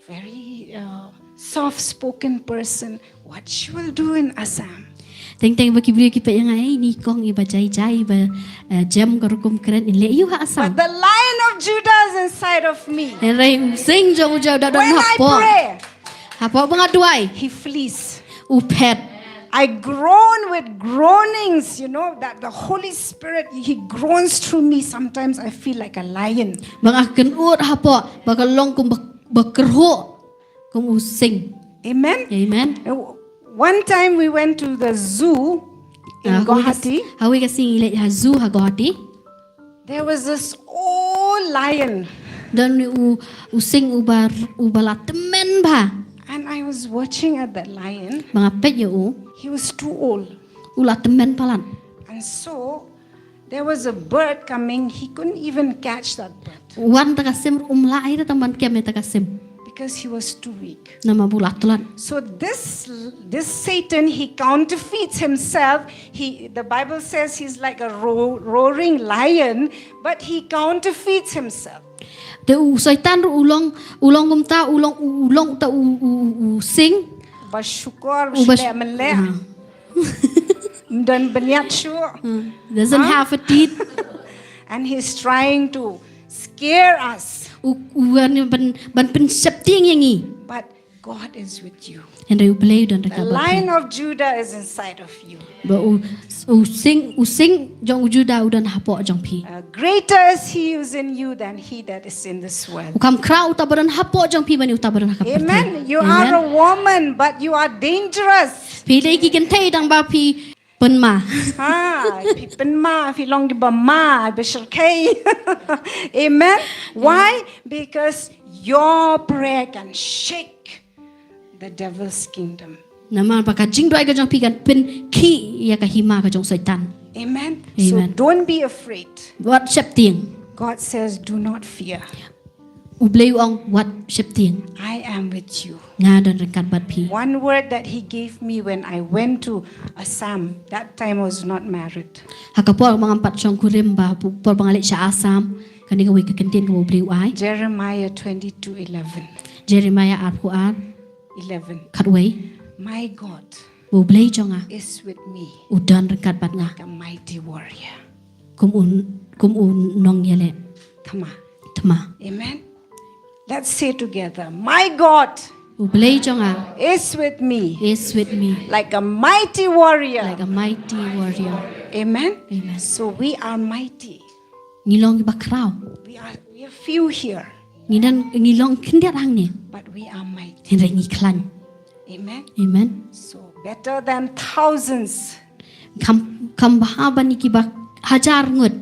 very, uh, soft-spoken person, what she will do in Assam?" Teng teng ba ki briew ki peit ïa nga, "Eh, ini i kong iba jai jai, iba, eh, jem ka rukom kren, in leh aiu ha Assam?" But the Lion of Judah is inside of me. Hynrei u sing jong u Judah u don hapoh. When I pray, hapoh ba nga duwai, he flees. U phet. I groan with groanings, you know, that the Holy Spirit, he groans through me. Sometimes I feel like a lion. Ba nga kynud hapoh, ba ka long kum ba, ba kyrhuh kum u sing. Amen. Amen. Uh, one time we went to the zoo in Guwahati. Ah, ha kawei ka s-, ha kawei ka sngi ngi leit ha zoo ha Guwahati. There was this old lion. Don u, u sing uba, uba la tymmen bha. And I was watching at that lion. Ba nga peit ïa u. He was too old. U la tymmen palat. And so, there was a bird coming, he couldn't even catch that bird. Wan ta ka sim ruh um lah ïa ta ban kem ïa ta ka sim. Because he was too weak. Namar ba u la tlot. So this, this Satan, he counterfeits himself. He, the Bible says he's like a ro-, roaring lion, but he counterfeits himself. Te u Soitan ruh u long, u long kumta, u long, u, u long ta u, u, u, u sing. Ba shukor, u ba sh-, shleh mynleh. Ah. Ym don bniat shuh. Hmm. Doesn't Huh? have a teeth. And he's trying to scare us. U u wan ban ban pynsheptieng ïa ngi. But God is with you. Hynrei U Blei u don The ryngkat bad phi. Lion of Judah is inside of you. Ba u u sing u sing jong u Judah u don hapoh jong phi. Uh, greater is he who is in you than he that is in this world. U kham khraw uta ba don hapoh jong phi ban ïa uta ba don ha ka pyrthei. Amen. You are a woman, but you are dangerous. Phi dei ki kynthei tang ba phi pynma. Ha, phi pynma, phi long kiba ma, ba shyrkhei. Amen. Why? Because your prayer can shake the devil's kingdom. Namar ba ka jingduwai ka jong phi kan pynkhih ïa ka hima ka jong Soitan. Amen. So Amen. Don't be afraid. Wat sheptieng. God says, do not fear. U Blei u ong wat sheptieng. I am with you. Nga don ryngkat bad phi. One word that he gave me when I went to Assam, that time I was not married. Ha ka por ba ngam pat shong kurim ba por ba nga leit sha Assam. Kane kawei ka kyntien kaba U Blei u ai. Jeremiah twenty-two eleven. Jeremiah arphew ar eleven. Khatwei. My God Ba U Blei jong nga is with me u don ryngkat bad nga. Like a mighty warrior. Kum u kum u nongïaleh. Thma. Thma. Amen. Let's say together, my God U Blei jong nga is with me is with me like a mighty warrior. Like a mighty warrior. Amen. Amen. So we are mighty. Ngi long kiba khraw. We are we are few here. Ngi don ngi long khyndiat hangne. But we are mighty. Hynrei ngi khlaiñ. Amen. Amen. So better than thousands. Kham kham bha ban ïa kiba hajar ngut.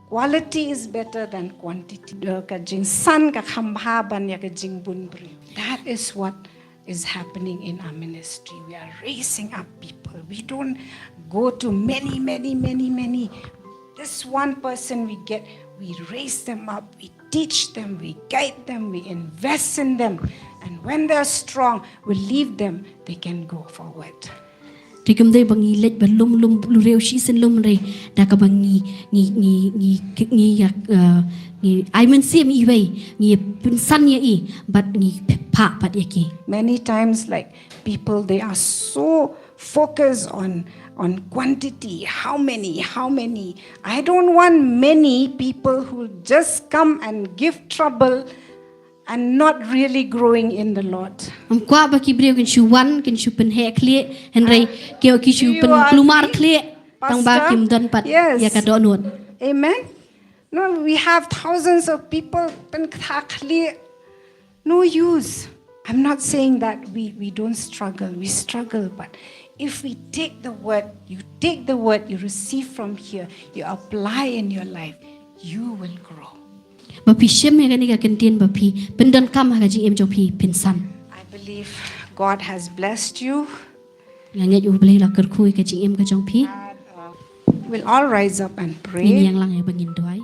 Quality is better than quantity. Ka jingsan ka kham bha ban ïa ka jingbun briew. That is what is happening in our ministry. We are raising up people. We don't go to many, many, many, many. This one person we get, we raise them up, we teach them, we guide them, we invest in them. And when they're strong, we leave them, they can go forward. Te kam dei ba ngi leit ba lum lum luriew shisien lum re da kaba ngi ngi ngi ngi ngi ïa ngi ai mynsiem iwei ngi pynsan ïa i bad ngi phah pat ïa ki. Many times, like, people, they are so focused on on quantity, how many, how many. I don't want many people who just come and give trouble and not really growing in the Lord. Ngam kwah ba ki briew kin shu wan kin shu pynheh khlieh hynrei ki ki shu pynkulmar khlieh tang ba kim don pat ïa ka dohnud. Amen. No, we have thousands of people pynkhah khlieh. No use. I'm not saying that we, we don't struggle. We struggle, but if we take the word, you take the word you receive from here, you apply in your life, you will grow. Ba phi shem ïa kane ka kyntien ba phi pyndonkam ha ka jingim jong phi phin san. I believe God has blessed you. Nga ngeit U Blei la kyrkhu ïa ka jingim ka jong phi. We'll all rise up and pray. Ngin ïeng lang ïa ba ngin duwai.